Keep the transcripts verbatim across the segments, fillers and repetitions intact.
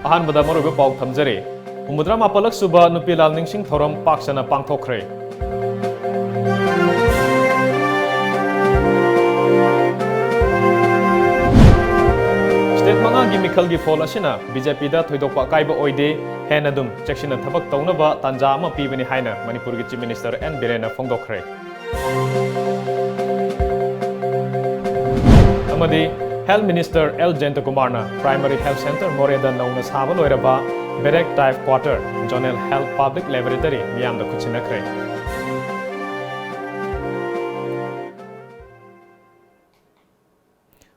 ꯑꯍꯥꯟꯕꯗ ꯃꯔꯨꯑꯣꯏꯕ ꯄꯥꯎ ꯊꯝꯖꯔꯤ꯫ ꯍꯨꯝꯐꯨꯇꯔꯥ ꯃꯥꯄꯜꯂꯛ ꯁꯨꯕ ꯅꯨꯄꯤ ꯂꯥꯜ ꯅꯤꯡꯁꯤꯡ ꯊꯧꯔꯝ ꯄꯥꯛ ꯁꯟꯅ ꯄꯥꯡꯊꯣꯛꯈ꯭ꯔꯦ꯫ State ꯃꯉꯥꯒꯤ ꯃꯤꯈꯜꯒꯤ ꯐꯣꯜ ꯑꯁꯤꯅ BJPꯗ ꯊꯣꯏꯗꯣꯛꯄ ꯑꯀꯥꯏꯕ ꯑꯣꯏꯗꯦ, ꯍꯦꯟꯅ ꯑꯗꯨꯝ ꯆꯦꯛꯁꯤꯟꯅ ꯊꯕꯛ ꯇꯧꯅꯕ ꯇꯥꯟꯖꯥ ꯑꯃ ꯄꯤꯕꯅꯤ ꯍꯥꯏꯅ ꯃꯅꯤꯄꯨꯔꯒꯤ Chief Minister N ꯕꯤꯔꯦꯟꯅ ꯐꯣꯡꯗꯣꯛꯈ꯭ꯔꯦ꯫ ꯑꯃꯗꯤ Health Minister ꯑꯦꯜ ꯖꯌꯟꯇꯀꯨꯃꯥꯔꯅ Primary Health Centre ꯃꯣꯔꯦꯗ ꯅꯧꯅ ꯁꯥꯕ ꯂꯣꯏꯔꯕ Barrack Type Quarter, Zonal Health Public Laboratory ꯃꯤꯌꯥꯝꯗ ꯈꯨꯠꯁꯤꯟꯅꯈ꯭ꯔꯦ꯫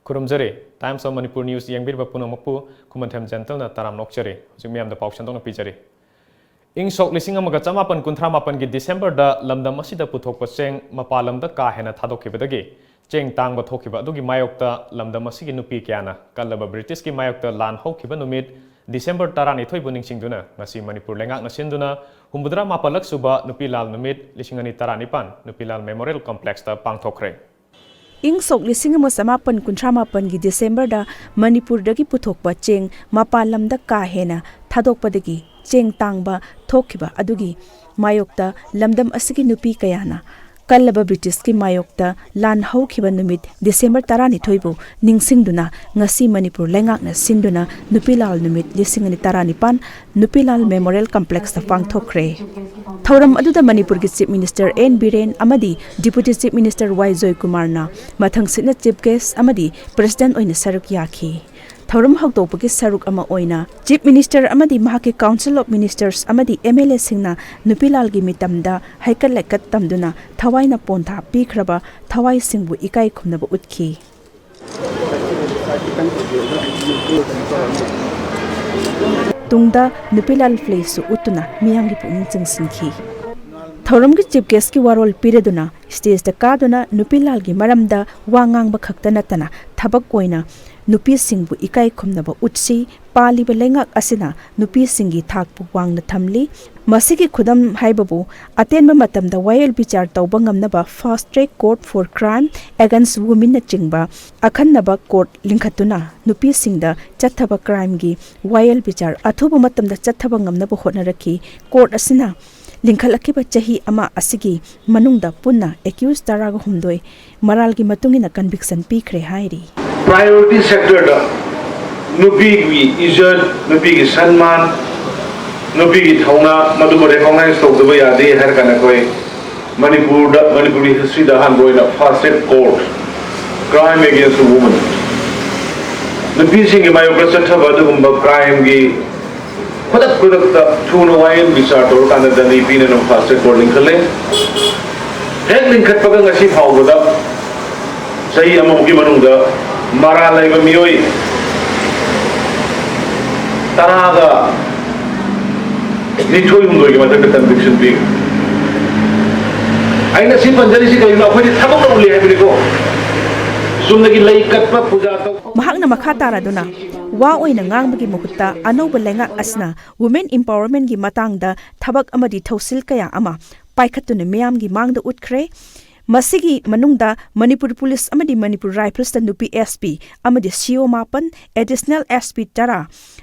ꯈꯨꯔꯨꯝꯖꯔꯤ꯫ Times of Manipur News ꯌꯦꯡꯕꯤꯔꯤꯕ ꯄꯨꯝꯅꯃꯛꯄꯨ ꯈꯨꯃꯟꯊꯦꯝ ꯖꯦꯟꯇꯜꯅ ꯇꯔꯥꯝꯅ ꯑꯣꯛꯆꯔꯤ꯫ ꯍꯧꯖꯤꯛ ꯃꯤꯌꯥꯝꯗ ꯄꯥꯎ ꯁꯟꯗꯣꯛꯅ ꯄꯤꯖꯔꯤ꯫ ꯏꯪ ꯁꯣꯛ ꯂꯤꯁꯤꯡ ꯑꯃꯒ ꯆꯃꯥꯄꯟ ꯀꯨꯟꯊ꯭ꯔꯥ ꯃꯥꯄꯟꯒꯤ Decemberꯗ ꯂꯝꯗꯝ ꯑꯁꯤꯗ ꯄꯨꯊꯣꯛꯄ ꯆꯦꯡ ꯃꯄꯥꯟ ꯂꯝꯗ ꯀꯥ ꯍꯦꯟꯅ ꯊꯥꯗꯣꯛꯈꯤꯕꯗꯒꯤ ꯆꯦꯡ ꯇꯥꯡꯕ ꯊꯣꯛꯈꯤꯕ ꯑꯗꯨꯒꯤ ꯃꯥꯌꯣꯛꯇ ꯂꯝꯗꯝ ꯑꯁꯤꯒꯤ ꯅꯨꯄꯤ ꯀꯌꯥꯅ ꯀꯜꯂꯕ Britishꯀꯤ ꯃꯥꯌꯣꯛꯇ ꯂꯥꯟ ꯍꯧꯈꯤꯕ ꯅꯨꯃꯤꯠ December ꯇꯔꯥꯅꯤꯊꯣꯏꯕꯨ ꯅꯤꯡꯁꯤꯡꯗꯨꯅ ꯉꯁꯤ ꯃꯅꯤꯄꯨꯔ ꯂꯩꯉꯥꯛꯅ ꯁꯤꯟꯗꯨꯅ ꯍꯨꯝꯐꯨꯇꯔꯥ ꯃꯥꯄꯜꯂꯛ ꯁꯨꯕ ꯅꯨꯄꯤ ꯂꯥꯜ ꯅꯨꯃꯤꯠ ꯂꯤꯁꯤꯡ ꯑꯅꯤ ꯇꯔꯥꯅꯤꯄꯥꯟ ꯅꯨꯄꯤ ꯂꯥꯜ Memorial Complexꯇ ꯄꯥꯡꯊꯣꯛꯈ꯭ꯔꯦ꯫ ꯏꯪ ꯁꯣꯛ ꯂꯤꯁꯤꯡ ꯑꯃ ꯆꯃꯥꯄꯟ ꯀꯨꯟꯊ꯭ꯔꯥ ꯃꯥꯄꯟꯒꯤ Decemberꯗ ꯃꯅꯤꯄꯨꯔꯗꯒꯤ ꯄꯨꯊꯣꯛꯄ ꯆꯦꯡ ꯃꯄꯥꯟ ꯂꯝꯗ ꯀꯥ ꯍꯦꯟꯅ ꯊꯥꯗꯣꯛꯄꯗꯒꯤ ꯆꯦꯡ ꯇꯥꯡꯕ ꯊꯣꯛꯈꯤꯕ ꯑꯗꯨꯒꯤ ꯃꯥꯌꯣꯛꯇ ꯂꯝꯗꯝ ꯑꯁꯤꯒꯤ ꯅꯨꯄꯤ ꯀꯌꯥꯅ ꯀꯜꯂꯕ Britishꯀꯤ ꯃꯥꯌꯣꯛꯇ ꯂꯥꯟ ꯍꯧꯈꯤꯕ ꯅꯨꯃꯤꯠ December ꯇꯔꯥꯅꯤꯊꯣꯏꯕꯨ ꯅꯤꯡꯁꯤꯡꯗꯨꯅ ꯉꯁꯤ ꯃꯅꯤꯄꯨꯔ ꯂꯩꯉꯥꯛꯅ ꯁꯤꯟꯗꯨꯅ ꯅꯨꯄꯤ ꯂꯥꯜ ꯅꯨꯃꯤꯠ ꯂꯤꯁꯤꯡ ꯑꯅꯤ ꯇꯔꯥꯅꯤꯄꯥꯟ ꯅꯨꯄꯤ ꯂꯥꯜ Memorial Complexꯇ ꯄꯥꯡꯊꯣꯛꯈ꯭ꯔꯦ꯫ ꯊꯧꯔꯝ ꯑꯗꯨꯗ ꯃꯅꯤꯄꯨꯔꯒꯤ Chief Minister N ꯕꯤꯔꯦꯟ ꯑꯃꯗꯤ Deputy Chief Minister ꯋꯥꯏ ꯖꯣꯏꯀꯨꯃꯥꯔꯅ ꯃꯊꯪꯁꯤꯠꯅ Chief Guest ꯑꯃꯗꯤ President ꯑꯣꯏꯅ ꯁꯔꯨꯛ ꯌꯥꯈꯤ꯫ ꯊꯧꯔꯝ ꯍꯧꯗꯣꯛꯄꯒꯤ ꯁꯔꯨꯛ ꯑꯃ ꯑꯣꯏꯅ Chief Minister ꯑꯃꯗꯤ ꯃꯍꯥꯛꯀꯤ Council of Ministers ꯑꯃꯗꯤ MLAꯁꯤꯡꯅ ꯅꯨꯄꯤ ꯂꯥꯜꯒꯤ ꯃꯤꯇꯝꯗ ꯍꯩꯀꯠ ꯂꯩꯀꯠ ꯇꯝꯗꯨꯅ ꯊꯋꯥꯏꯅ ꯄꯣꯟꯊꯥ ꯄꯤꯈ꯭ꯔꯕ ꯊꯋꯥꯏꯁꯤꯡꯕꯨ ꯏꯀꯥꯏ ꯈꯨꯝꯅꯕ ꯎꯠꯈꯤ꯫ ꯇꯨꯡꯗ ꯅꯨꯄꯤ ꯂꯥꯜ flagꯁꯨ ꯎꯠꯇꯨꯅ ꯃꯤꯌꯥꯝꯒꯤ ꯄꯨꯛꯅꯤꯡ ꯆꯤꯡꯁꯤꯟꯈꯤ꯫ ꯊꯧꯔꯝꯒꯤ ꯆꯤꯐ ꯒꯦꯁꯀꯤ ꯋꯥꯔꯣꯜ ꯄꯤꯔꯗꯨꯅ ꯁ꯭ꯇꯦꯖꯇ ꯀꯥꯗꯨꯅ ꯅꯨꯄꯤ ꯂꯥꯜꯒꯤ ꯃꯔꯝꯗ ꯋꯥ ꯉꯥꯡꯕ ꯈꯛꯇ ꯅꯠꯇꯅ ꯊꯕꯛ ꯑꯣꯏꯅ ꯅꯨꯄꯤꯁꯤꯡꯕꯨ ꯏꯀꯥꯏ ꯈꯨꯝꯅꯕ ꯎꯠꯁꯤ, ꯄꯥꯜꯂꯤꯕ ꯂꯩꯉꯥꯛ ꯑꯁꯤꯅ ꯅꯨꯄꯤꯁꯤꯡꯒꯤ ꯊꯥꯛꯄꯨ ꯋꯥꯡꯅ ꯊꯝꯂꯤ꯫ ꯃꯁꯤꯒꯤ ꯈꯨꯗꯝ ꯍꯥꯏꯕꯕꯨ ꯑꯇꯦꯟꯕ ꯃꯇꯝꯗ ꯋꯥꯌꯦꯜ ꯕꯤꯆꯥꯔ ꯇꯧꯕ ꯉꯝꯅꯕ Fast Track Court for Crime Against Womenꯅꯆꯤꯡꯕ ꯑꯈꯟꯅꯕ ꯀꯣꯔꯠ ꯂꯤꯡꯈꯠꯇꯨꯅ ꯅꯨꯄꯤꯁꯤꯡꯗ ꯆꯠꯊꯕ ꯀ꯭ꯔꯥꯏꯝꯒꯤ ꯋꯥꯌꯦꯜ ꯕꯤꯆꯥꯔ ꯑꯊꯨꯕ ꯃꯇꯝꯗ ꯆꯠꯊꯕ ꯉꯝꯅꯕ ꯍꯣꯠꯅꯔꯛꯈꯤ꯫ ꯀꯣꯔꯠ ꯑꯁꯤꯅ ꯂꯤꯡꯈꯠꯂꯛꯈꯤꯕ ꯆꯍꯤ ꯑꯃ ꯑꯁꯤꯒꯤ ꯃꯅꯨꯡꯗ ꯄꯨꯟꯅ ꯑꯦꯀ꯭ꯌꯨꯁ ꯇꯔꯥꯒ ꯍꯨꯝꯗꯣꯏ ꯃꯔꯥꯜꯒꯤ ꯃꯇꯨꯡ ꯏꯟꯅ ꯀꯟꯚꯤꯛꯁꯟ ꯄꯤꯈ꯭ꯔꯦ ꯍꯥꯏꯔꯤ꯫ Priority sectorꯗ ꯅꯨꯄꯤꯒꯤ ꯏꯖꯠ, ꯅꯨꯄꯤꯒꯤ ꯁꯟꯃꯥꯟ, ꯅꯨꯄꯤꯒꯤ ꯊꯧꯅꯥ, ꯃꯗꯨꯕꯨ ꯔꯤꯀꯣꯛꯅꯥꯏꯖ ꯇꯧꯗꯕ ꯌꯥꯗꯦ ꯍꯥꯏꯔ ꯀꯥꯟꯗ ꯑꯩꯈꯣꯏ ꯃꯅꯤꯄꯨꯔꯗ, ꯃꯅꯤꯄꯨꯔꯒꯤ ꯍꯤꯁꯇ꯭ꯔꯤꯗ ꯑꯍꯥꯟꯕ ꯑꯣꯏꯅ ꯐꯥꯁ track court, crime against woman, ꯅꯨꯄꯤꯁꯤꯡꯒꯤ ꯃꯥꯌꯣꯛꯇ ꯆꯠꯊꯕ ꯑꯗꯨꯒꯨꯝꯕ ꯀ꯭ꯔꯥꯏꯝꯒꯤ ꯈꯨꯗꯛ ꯈꯨꯗꯛꯇ ꯊꯨꯅ ꯋꯥꯌꯦꯜ ꯕꯤꯆꯥꯔ ꯇꯧꯔꯀꯥꯟꯗ ꯗꯟꯗꯤ ꯄꯤꯅꯅꯕ ꯐꯥꯁ ꯇ꯭ꯔꯦꯛ ꯀꯣꯔꯠ ꯂꯤꯡꯈꯠꯂꯦ꯫ ꯍꯦꯛ ꯂꯤꯡꯈꯠꯄꯒ ꯉꯁꯤ ꯐꯥꯎꯕꯗ ꯆꯍꯤ ꯑꯃꯃꯨꯛꯀꯤ ꯃꯅꯨꯡꯗ ꯃꯔꯥꯜ ꯂꯩꯕ ꯃꯤꯑꯣꯏ ꯇꯔꯥꯒ ꯅꯤꯊꯣꯏ ꯍꯨꯝꯗꯣꯏꯒꯤ ꯃꯊꯛꯇ ꯀꯟꯚꯤꯛꯁꯟ ꯄꯤꯈ꯭ꯔꯦ꯫ ꯑꯩꯅ ꯁꯤ ꯄꯟꯖꯔꯤꯁꯤ ꯀꯔꯤꯒꯤꯅꯣ? ꯑꯩꯈꯣꯏꯗꯤ ꯊꯕꯛ ꯇꯧꯍꯜꯂꯤ ꯍꯥꯏꯕꯅꯤꯀꯣ꯫ ꯆꯨꯝꯅꯒꯤ ꯂꯩ ꯀꯠꯄ, ꯄꯨꯖꯥ ꯇꯧꯕ꯫ ꯃꯍꯥꯛꯅ ꯃꯈꯥ ꯇꯥꯔꯗꯨꯅ ꯋꯥ ꯑꯣꯏꯅ ꯉꯥꯡꯕꯒꯤ ꯃꯍꯨꯠꯇ ꯑꯅꯧꯕ ꯂꯩꯉꯥꯛ ꯑꯁꯤꯅ ꯋꯨꯃꯦꯟ ꯏꯝꯄꯥꯋꯔꯃꯦꯟꯒꯤ ꯃꯇꯥꯡꯗ ꯊꯕꯛ ꯑꯃꯗꯤ ꯊꯧꯁꯤꯜ ꯀꯌꯥ ꯑꯃ ꯄꯥꯏꯈꯠꯇꯨꯅ ꯃꯤꯌꯥꯝꯒꯤ ꯃꯥꯡꯗ ꯎꯠꯈ꯭ꯔꯦ꯫ ꯃꯁꯤꯒꯤ ꯃꯅꯨꯡꯗ ꯃꯅꯤꯄꯨꯔ ꯄꯨꯂꯤꯁ ꯑꯃꯗꯤ ꯃꯅꯤꯄꯨꯔ ꯔꯥꯏꯐꯜꯁꯇ ꯅꯨꯄꯤ ꯑꯦꯁ ꯄꯤ ꯑꯃꯗꯤ ꯁꯤ ꯑꯣ ꯃꯥꯄꯟ, ꯑꯦꯗꯤꯁꯅꯦꯜ ꯑꯦꯁ ꯄꯤ ꯇꯔꯥ,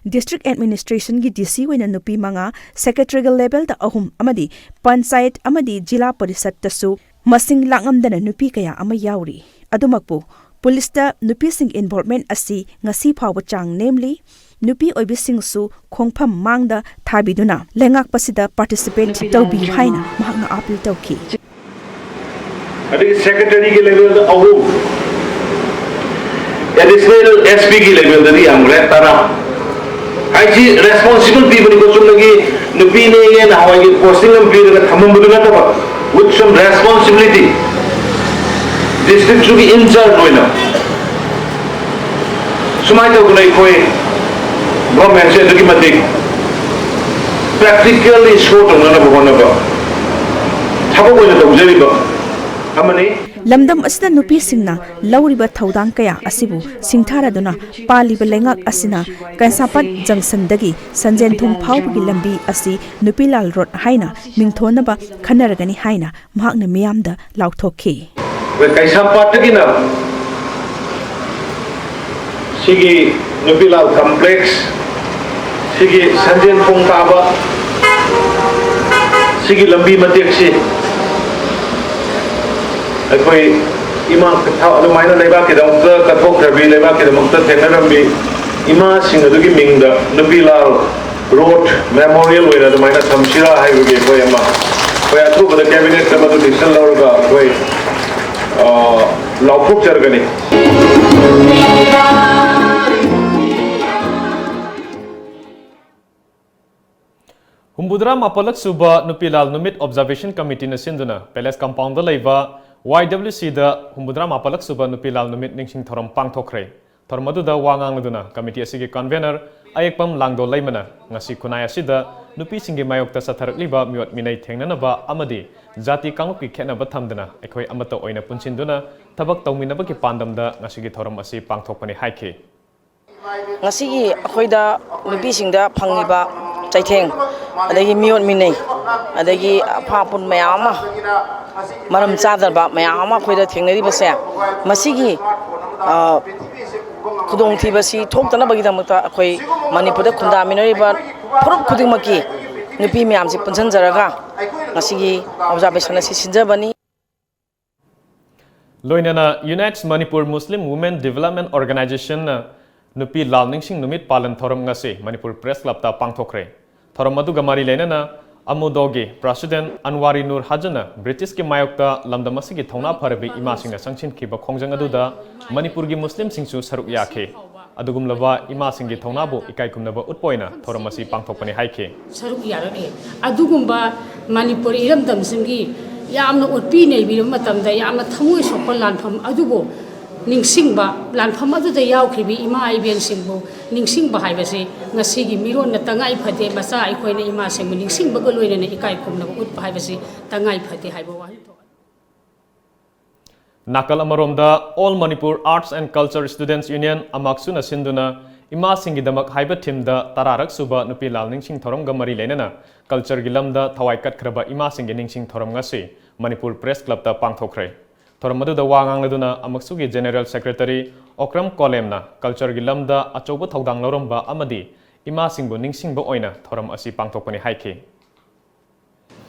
ꯗꯤꯁꯇ꯭ꯔꯤꯛ ꯑꯦꯗꯃꯤꯅꯤꯁꯇ꯭ꯔꯦꯁꯟꯒꯤ ꯗꯤ ꯁꯤ ꯑꯣꯏꯅ ꯅꯨꯄꯤ ꯃꯉꯥ, ꯁꯦꯀ꯭ꯔꯦꯇꯔꯤꯌꯦꯜ ꯂꯦꯚꯦꯜꯗ ꯑꯍꯨꯝ ꯑꯃꯗꯤ ꯄꯟꯆꯥꯌꯠ ꯑꯃꯗꯤ ꯖꯤꯂꯥ ꯄꯔꯤꯁꯠꯇꯁꯨ ꯃꯁꯤꯡ ꯂꯥꯛꯉꯝꯗꯅ ꯅꯨꯄꯤ ꯀꯌꯥ ꯑꯃ ꯌꯥꯎꯔꯤ꯫ ꯑꯗꯨꯃꯛꯄꯨ ꯄꯨꯂꯤꯁꯇ ꯅꯨꯄꯤꯁꯤꯡ ꯏꯟꯚꯣꯜꯚꯃꯦꯟ ꯑꯁꯤ ꯉꯁꯤ ꯐꯥꯎꯕ ꯆꯥꯡ ꯅꯦꯝꯂꯤ꯫ ꯅꯨꯄꯤ ꯑꯣꯏꯕꯤꯁꯤꯡꯁꯨ ꯈꯣꯡꯐꯝ ꯃꯥꯡꯗ ꯊꯥꯕꯤꯗꯨꯅ ꯂꯩꯉꯥꯛꯄꯁꯤꯗ ꯄꯥꯔꯇꯤꯁꯤꯄꯦꯠ ꯇꯧꯕꯤꯌꯨ ꯍꯥꯏꯅ ꯃꯍꯥꯛꯅ ꯑꯥꯄꯤꯜ ꯇꯧꯈꯤ꯫ ꯑꯗꯒꯤ ꯁꯦꯀ꯭ꯔꯦꯇꯔꯤꯒꯤ ꯂꯦꯚꯦꯜꯗ ꯑꯍꯨꯝ, ꯑꯦꯗꯤꯁꯅꯦꯜ ꯑꯦꯁ ꯄꯤꯒꯤ ꯂꯦꯚꯦꯜꯗꯗꯤ ꯌꯥꯝꯈ꯭ꯔꯦ, ꯇꯔꯥ꯫ ꯍꯥꯏꯁꯤ ꯔꯦꯁꯄꯣꯟꯁꯤꯕꯜ ꯄꯤꯕꯅꯤꯀꯣ, ꯆꯨꯝꯅꯒꯤ ꯅꯨꯄꯤꯅꯦꯅ ꯅꯍꯥꯟꯋꯥꯏꯒꯤ ꯄꯣꯁꯇꯤꯡ ꯑꯃ ꯄꯤꯔꯒ ꯊꯝꯃꯝꯕꯗꯨ ꯅꯠꯇꯕ, with some responsibility, ꯗꯤꯁꯇ꯭ꯔꯤꯛꯇꯨꯒꯤ ꯏꯟꯆꯥꯔꯖ ꯑꯣꯏꯅ꯫ ꯁꯨꯃꯥꯏꯅ ꯇꯧꯗꯅ ꯑꯩꯈꯣꯏ ꯒꯣꯔꯃꯦꯟꯁꯦ ꯑꯗꯨꯛꯀꯤ ꯃꯇꯤꯛ ꯄ꯭ꯔꯦꯛꯇꯤꯀꯦꯜꯂꯤ ꯁꯣ ꯇꯧꯅꯅꯕ ꯍꯣꯠꯅꯕ, ꯊꯕꯛ ꯑꯣꯏꯅ ꯇꯧꯖꯔꯤꯕ ꯑꯃꯅꯤ꯫ ꯂꯝꯗꯝ ꯑꯁꯤꯗ ꯅꯨꯄꯤꯁꯤꯡꯅ ꯂꯧꯔꯤꯕ ꯊꯧꯗꯥꯡ ꯀꯌꯥ ꯑꯁꯤꯕꯨ ꯁꯤꯡꯊꯥꯔꯗꯨꯅ ꯄꯥꯜꯂꯤꯕ ꯂꯩꯉꯥꯛ ꯑꯁꯤꯅ ꯀꯩꯁꯥꯝꯄꯥꯠ ꯖꯪꯁꯟꯗꯒꯤ ꯁꯟꯖꯦꯟꯊꯣꯡ ꯐꯥꯎꯕꯒꯤ ꯂꯝꯕꯤ ꯑꯁꯤ ꯅꯨꯄꯤꯂꯥꯜ ꯔꯣꯗ ꯍꯥꯏꯅ ꯃꯤꯡꯊꯣꯟꯅꯕ ꯈꯟꯅꯔꯒꯅꯤ ꯍꯥꯏꯅ ꯃꯍꯥꯛꯅ ꯃꯤꯌꯥꯝꯗ ꯂꯥꯎꯊꯣꯛꯈꯤ꯫ ꯑꯩꯈꯣꯏ ꯀꯩꯁꯥꯝꯄꯥꯠꯇꯒꯤꯅ ꯁꯤꯒꯤ ꯅꯨꯄꯤꯂꯥꯜ ꯀꯝꯄ꯭ꯂꯦꯛꯁ, ꯁꯤꯒꯤ ꯁꯟꯖꯦꯟ ꯊꯣꯡ ꯇꯥꯕ ꯁꯤꯒꯤ ꯂꯝꯕꯤ ꯃꯇꯦꯛꯁꯤ ꯑꯩꯈꯣꯏ ꯏꯃꯥ ꯑꯗꯨꯃꯥꯏꯅ ꯂꯩꯕꯥꯛꯀꯤꯗꯃꯛꯇ ꯀꯠꯊꯣꯛꯈ꯭ꯔꯕꯤ, ꯂꯩꯕꯥꯛꯀꯤꯗꯃꯛꯇ ꯊꯦꯡꯅꯔꯝꯕꯤ ꯏꯃꯥꯁꯤꯡ ꯑꯗꯨꯒꯤ ꯃꯤꯡꯗ ꯅꯨꯄꯤꯂꯥꯜ ꯔꯣꯗ ꯃꯦꯃꯣꯔꯤꯌꯦꯜ ꯑꯣꯏꯅ ꯑꯗꯨꯃꯥꯏꯅ ꯊꯝꯁꯤꯔꯥ ꯍꯥꯏꯕꯒꯤ ꯑꯩꯈꯣꯏ ꯑꯃ, ꯑꯩꯈꯣꯏ ꯑꯊꯨꯕꯗ ꯀꯦꯕꯤꯅꯦꯠꯇ ꯃꯗꯨ ꯗꯤꯁꯤꯖꯟ ꯂꯧꯔꯒ ꯑꯩꯈꯣꯏ, ꯑ, ꯂꯥꯎꯊꯣꯛꯆꯔꯒꯅꯤ꯫ ꯍꯨꯝꯐꯨꯇꯔꯥ ꯃꯥꯄꯜꯂꯛ ꯁꯨꯕ ꯅꯨꯄꯤꯂꯥꯜ ꯅꯨꯃꯤꯠ ꯑꯣꯕꯖꯥꯔꯕꯦꯁꯟ ꯀꯃꯤꯇꯤꯅ ꯁꯤꯟꯗꯨꯅ ꯄꯦꯂꯦꯁ ꯀꯝꯄꯥꯎꯟꯗ ꯂꯩꯕ ꯋꯥꯏ ꯗꯕ꯭ꯂꯤꯎ ꯁꯤꯗ ꯍꯨꯝꯐꯨꯇꯔꯥ ꯃꯥꯄꯜꯂꯛ ꯁꯨꯕ ꯅꯨꯄꯤꯂꯥꯜ ꯅꯨꯃꯤꯠ ꯅꯤꯡꯁꯤꯡ ꯊꯧꯔꯝ ꯄꯥꯡꯊꯣꯛꯈ꯭ꯔꯦ꯫ ꯊꯧꯔꯝ ꯑꯗꯨꯗ ꯋꯥ ꯉꯥꯡꯂꯗꯨꯅ ꯀꯃꯤꯇꯤ ꯑꯁꯤꯒꯤ ꯀꯟꯚꯦꯅꯔ ꯑꯌꯦꯛꯄꯝ ꯂꯥꯡꯗꯣꯜ ꯂꯩꯃꯅ ꯉꯁꯤ ꯈꯨꯟꯅꯥꯏ ꯑꯁꯤꯗ ꯅꯨꯄꯤꯁꯤꯡꯒꯤ ꯃꯥꯌꯣꯛꯇ ꯆꯠꯊꯔꯛꯂꯤꯕ ꯃꯤꯑꯣꯠ ꯃꯤꯅꯩ ꯊꯦꯡꯅꯅꯕ ꯑꯃꯗꯤ ꯖꯥꯇꯤ ꯀꯥꯡꯂꯨꯞꯀꯤ ꯈꯦꯠꯅꯕ ꯊꯝꯗꯅ ꯑꯩꯈꯣꯏ ꯑꯃꯠꯇ ꯑꯣꯏꯅ ꯄꯨꯟꯁꯤꯟꯗꯨꯅ ꯊꯕꯛ ꯇꯧꯃꯤꯟꯅꯕꯒꯤ ꯄꯥꯟꯗꯝꯗ ꯉꯁꯤꯒꯤ ꯊꯧꯔꯝ ꯑꯁꯤ ꯄꯥꯡꯊꯣꯛꯄꯅꯤ ꯍꯥꯏꯈꯤ꯫ ꯉꯁꯤꯒꯤ ꯑꯩꯈꯣꯏꯗ ꯅꯨꯄꯤꯁꯤꯡꯗ ꯐꯪꯉꯤꯕ ꯆꯩꯊꯦꯡ, ꯑꯗꯒꯤ ꯃꯤꯑꯣꯠ ꯃꯤꯅꯩ, ꯑꯗꯒꯤ ꯑꯐꯥ ꯑꯄꯨꯟ ꯃꯌꯥꯝ ꯑꯃ, ꯃꯔꯝ ꯆꯥꯗꯕ ꯃꯌꯥꯝ ꯑꯃ ꯑꯩꯈꯣꯏꯗ ꯊꯦꯡꯅꯔꯤꯕꯁꯦ, ꯃꯁꯤꯒꯤ, ꯑ, ꯈꯨꯗꯣꯡꯊꯤꯕꯁꯤ ꯊꯣꯛꯇꯅꯕꯒꯤꯗꯃꯛꯇ ꯑꯩꯈꯣꯏ ꯃꯅꯤꯄꯨꯔꯗ ꯈꯨꯟꯗꯥꯃꯤꯟꯅꯔꯤꯕ ꯐꯨꯔꯨꯞ ꯈꯨꯗꯤꯡꯃꯛꯀꯤ ꯅꯨꯄꯤ ꯃꯌꯥꯝꯁꯤ ꯄꯨꯟꯁꯤꯟꯖꯔꯒ ꯉꯁꯤꯒꯤ ꯑꯣꯕꯖꯥꯔꯕꯦꯁꯟ ꯑꯁꯤ ꯁꯤꯟꯖꯕꯅꯤ꯫ ꯂꯣꯏꯅꯅ Unites Manipur Muslim Women Development Organizationꯅ ꯅꯨꯄꯤ ꯂꯥꯜ ꯅꯤꯡꯁꯤꯡ ꯅꯨꯃꯤꯠ ꯄꯥꯂꯟ ꯊꯧꯔꯝ ꯉꯁꯤ ꯃꯅꯤꯄꯨꯔ ꯄ꯭ꯔꯦꯁ ꯀ꯭ꯂꯕꯇ ꯄꯥꯡꯊꯣꯛꯈ꯭ꯔꯦ꯫ ꯊꯧꯔꯝ ꯑꯗꯨꯒ ꯃꯔꯤ ꯂꯩꯅꯅ ꯑꯃꯨꯗꯣꯒꯤ ꯄ꯭ꯔꯁꯤꯗꯦꯟꯠ ꯑꯟꯋꯥꯔꯤ ꯅꯨꯔ ꯍꯥꯖꯟꯅ ꯕ꯭ꯔꯤꯇꯤꯁꯀꯤ ꯃꯥꯌꯣꯛꯇ ꯂꯝꯗꯝ ꯑꯁꯤꯒꯤ ꯊꯧꯅꯥ ꯐꯔꯕꯤ ꯏꯃꯥꯁꯤꯡꯅ ꯆꯪꯁꯤꯟꯈꯤꯕ ꯈꯣꯡꯖꯪ ꯑꯗꯨꯗ ꯃꯅꯤꯄꯨꯔꯒꯤ ꯃꯨꯁꯂꯤꯝꯁꯤꯡꯁꯨ ꯁꯔꯨꯛ ꯌꯥꯈꯤ꯫ ꯑꯗꯨꯒꯨꯝꯂꯕ ꯏꯃꯥꯁꯤꯡꯒꯤ ꯊꯧꯅꯥꯕꯨ ꯏꯀꯥꯏ ꯈꯨꯝꯅꯕ ꯎꯠꯄ ꯑꯣꯏꯅ ꯊꯧꯔꯝ ꯑꯁꯤ ꯄꯥꯡꯊꯣꯛꯄꯅꯤ ꯍꯥꯏꯈꯤ꯫ ꯁꯔꯨꯛ ꯌꯥꯔꯛꯏ꯫ ꯑꯗꯨꯒꯨꯝꯕ ꯃꯅꯤꯄꯨꯔ ꯏꯔꯝꯗꯝꯁꯤꯡꯒꯤ ꯌꯥꯝꯅ ꯑꯣꯠꯄꯤ ꯅꯩꯕꯤꯔꯕ ꯃꯇꯝꯗ ꯌꯥꯝꯅ ꯊꯃꯣꯏ ꯁꯣꯛꯄ ꯂꯥꯟꯐꯝ ꯑꯗꯨꯕꯨ ꯅꯤꯡꯁꯤꯡꯕ, ꯂꯥꯟꯐꯝ ꯑꯗꯨꯗ ꯌꯥꯎꯈ꯭ꯔꯤꯕ ꯏꯃꯥ ꯏꯕꯦꯟꯁꯤꯡꯕꯨ ꯅꯤꯡꯁꯤꯡꯕ ꯍꯥꯏꯕꯁꯤ ꯉꯁꯤꯒꯤ ꯃꯤꯔꯣꯟꯅ ꯇꯉꯥꯏ ꯐꯗꯦ꯫ ꯃꯆꯥ ꯑꯩꯈꯣꯏꯅ ꯏꯃꯥꯁꯤꯡꯕꯨ ꯅꯤꯡꯁꯤꯡꯕꯒ ꯂꯣꯏꯅꯅ ꯏꯀꯥꯏ ꯈꯨꯝꯅꯕ ꯎꯠꯄ ꯍꯥꯏꯕꯁꯤ ꯇꯉꯥꯏ ꯐꯗꯦ ꯍꯥꯏꯕ ꯋꯥꯍꯟꯊꯣꯛ꯫ ꯅꯥꯀꯜ ꯑꯃꯔꯣꯝꯗ All Manipur Arts and Culture Students Union, ꯑꯃꯥꯛꯁꯨꯅ ꯁꯤꯟꯗꯨꯅ ꯏꯃꯥꯁꯤꯡꯒꯤꯗꯃꯛ ꯍꯥꯏꯕ ꯊꯤꯝꯗ ꯇꯔꯥꯔꯛ ꯁꯨꯕ ꯅꯨꯄꯤ ꯂꯥꯜ ꯅꯤꯡꯁꯤꯡ ꯊꯧꯔꯝꯒ ꯃꯔꯤ ꯂꯩꯅꯅ ꯀꯜꯆꯔꯒꯤ ꯂꯝꯗ ꯊꯋꯥꯏ ꯀꯠꯈ꯭ꯔꯕ ꯏꯃꯥꯁꯤꯡꯒꯤ ꯅꯤꯡꯁꯤꯡ ꯊꯧꯔꯝ ꯉꯁꯤ ꯃꯅꯤꯄꯨꯔ ꯄ꯭ꯔꯦꯁ ꯀ꯭ꯂꯕꯇ ꯄꯥꯡꯊꯣꯛꯈ꯭ꯔꯦ꯫ ꯊꯧꯔꯝ ꯑꯗꯨꯗ ꯋꯥ ꯉꯥꯡꯂꯗꯨꯅ ꯑꯃꯛꯁꯨꯒꯤ ꯖꯦꯅꯦꯔꯦꯜ ꯁꯦꯀ꯭ꯔꯦꯇꯔꯤ ꯑꯣꯀ꯭ꯔꯝ ꯀꯣꯂꯦꯝꯅ ꯀꯜꯆꯔꯒꯤ ꯂꯝꯗ ꯑꯆꯧꯕ ꯊꯧꯗꯥꯡ ꯂꯧꯔꯝꯕ ꯑꯃꯗꯤ ꯏꯃꯥꯁꯤꯡꯕꯨ ꯅꯤꯡꯁꯤꯡꯕ ꯑꯣꯏꯅ ꯊꯧꯔꯝ ꯑꯁꯤ ꯄꯥꯡꯊꯣꯛꯄꯅꯤ ꯍꯥꯏꯈꯤ꯫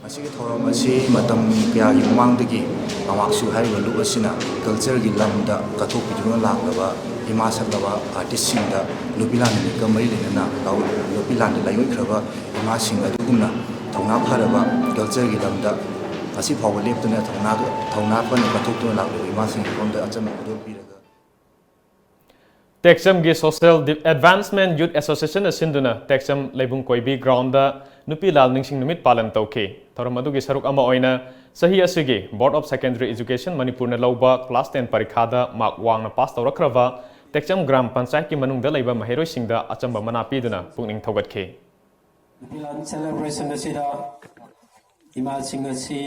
ꯃꯁꯤꯒꯤ ꯊꯧꯔꯝ ꯑꯁꯤ ꯃꯇꯝ ꯀꯌꯥꯒꯤ ꯃꯃꯥꯡꯗꯒꯤ ꯑꯃꯥꯛꯁꯨ ꯍꯥꯏꯔꯤꯕ ꯂꯨꯞ ꯑꯁꯤꯅ ꯀꯜꯆꯔꯒꯤ ꯂꯝꯗ ꯀꯠꯊꯣꯛꯄꯤꯗꯨꯅ ꯂꯥꯛꯂꯕ ꯏꯃꯥ ꯁꯛꯂꯕ ꯑꯥꯔꯇꯤꯁꯁꯤꯡꯗ ꯅꯨꯄꯤ ꯂꯥꯟ ꯅꯨꯃꯤꯠꯀ ꯃꯔꯤ ꯂꯩꯅꯅ ꯂꯥꯎ-, ꯅꯨꯄꯤ ꯂꯥꯟꯗ ꯂꯥꯏꯑꯣꯏꯈ꯭ꯔꯕ ꯏꯃꯥꯁꯤꯡ ꯑꯗꯨꯒꯨꯝꯅ ꯊꯧꯅꯥ ꯐꯔꯕ ꯀꯜꯆꯔꯒꯤ ꯂꯝꯗ ꯉꯁꯤ ꯐꯥꯎꯕ ꯂꯦꯞꯇꯅ ꯊꯧꯅꯥ, ꯊꯧꯅꯥ ꯐꯅ ꯀꯠꯊꯣꯛꯇꯨꯅ ꯂꯥꯛꯂꯤꯕ ꯏꯃꯥꯁꯤꯡꯒꯤ ꯃꯐꯝꯗ ꯑꯆꯝꯕ ꯈꯨꯗꯣꯜ ꯄꯤꯔꯒ ꯇꯦꯛꯆꯝꯒꯤ Social Advancement Youth Associationꯅ ꯁꯤꯟꯗꯨꯅ ꯇꯦꯛꯆꯝ ꯂꯩꯕꯨꯡ ꯀꯣꯏꯕꯤ ꯒ꯭ꯔꯥꯎꯟꯗ ꯅꯨꯄꯤ ꯂꯥꯜ ꯅꯤꯡꯁꯤꯡ ꯅꯨꯃꯤꯠ ꯄꯥꯂꯟ ꯇꯧꯈꯤ꯫ ꯊꯧꯔꯝ ꯑꯗꯨꯒꯤ ꯁꯔꯨꯛ ꯑꯃ ꯑꯣꯏꯅ ꯆꯍꯤ ꯑꯁꯤꯒꯤ Board of Secondary Education ꯃꯅꯤꯄꯨꯔꯅ ꯂꯧꯕ class ten ꯄꯔꯤꯈꯥꯗ ꯃꯥꯔꯛ ꯋꯥꯡꯅ ꯄꯥꯁ ꯇꯧꯔꯛꯈ꯭ꯔꯕ ꯇꯦꯛꯆꯝ ꯒ꯭ꯔꯥꯝ ꯄꯟꯆꯥꯌꯠꯀꯤ ꯃꯅꯨꯡꯗ ꯂꯩꯕ ꯃꯍꯩꯔꯣꯏꯁꯤꯡꯗ ꯑꯆꯝꯕ ꯃꯅꯥ ꯄꯤꯗꯨꯅ ꯄꯨꯛꯅꯤꯡ ꯊꯧꯒꯠꯈꯤ꯫ ꯅꯨꯄꯤ ꯂꯥꯟ celebration ꯑꯁꯤꯗ ꯏꯃꯥꯁꯤꯡ ꯑꯁꯤ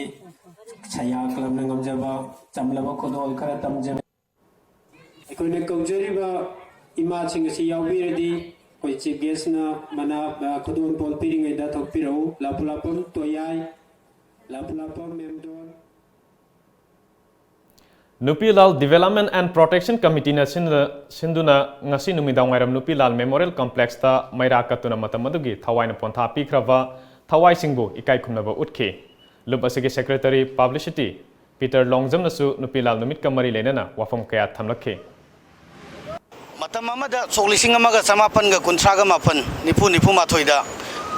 ꯁꯌꯥ ꯀ꯭ꯂꯕꯅ ꯉꯝꯖꯕ ꯆꯝꯂꯕ ꯈꯨꯗꯣꯜ ꯈꯔ ꯇꯝꯖꯕ꯫ ꯑꯩꯈꯣꯏꯅ ꯀꯧꯖꯔꯤꯕ ꯏꯃꯥꯁꯤꯡ ꯑꯁꯤ ꯌꯥꯎꯕꯤꯔꯗꯤ ꯑꯩꯈꯣꯏ chief guestꯅ ꯃꯅꯥ, ꯑ, ꯈꯨꯗꯣꯜ ꯄꯣꯠ ꯄꯤꯔꯤꯉꯩꯗ ꯊꯣꯛꯄꯤꯔꯛꯎ꯫ ꯂꯥꯐꯨꯂꯥꯄꯝ ꯇꯣꯌꯥꯏ, ꯂꯥꯐꯨꯂꯥꯄꯝ ꯃꯦꯝꯗꯣꯟ꯫ ꯅꯨꯄꯤ ꯂꯥꯜ Development and Protection Committeeꯅ ꯁꯤꯟꯗ-, ꯁꯤꯟꯗꯨꯅ ꯉꯁꯤ ꯅꯨꯃꯤꯗꯥꯡꯋꯥꯏꯔꯝ ꯅꯨꯄꯤ ꯂꯥꯜ Memorial Complexꯇ ꯃꯩꯔꯥ ꯀꯠꯇꯨꯅ ꯃꯇꯝ ꯑꯗꯨꯒꯤ ꯊꯋꯥꯏꯅ ꯄꯣꯟꯊꯥ ꯄꯤꯈ꯭ꯔꯕ ꯊꯋꯥꯏꯁꯤꯡꯕꯨ ꯏꯀꯥꯏ ꯈꯨꯝꯅꯕ ꯎꯠꯈꯤ꯫ ꯂꯨꯞ ꯑꯁꯤꯒꯤ secretary publicity ꯄꯤꯇꯔ ꯂꯣꯡꯖꯝꯅꯁꯨ ꯅꯨꯄꯤ ꯂꯥꯜ ꯅꯨꯃꯤꯠꯀ ꯃꯔꯤ ꯂꯩꯅꯅ ꯋꯥꯐꯝ ꯀꯌꯥ ꯊꯝꯂꯛꯈꯤ꯫ ꯃꯇꯝ ꯑꯃꯗ ꯁꯣꯛ ꯂꯤꯁꯤꯡ ꯑꯃꯒ ꯆꯃꯥꯄꯟꯒ ꯀꯨꯟꯊ꯭ꯔꯥꯒ ꯃꯥꯄꯟ, ꯅꯤꯐꯨ, ꯅꯤꯐꯨ ꯃꯥꯊꯣꯏꯗ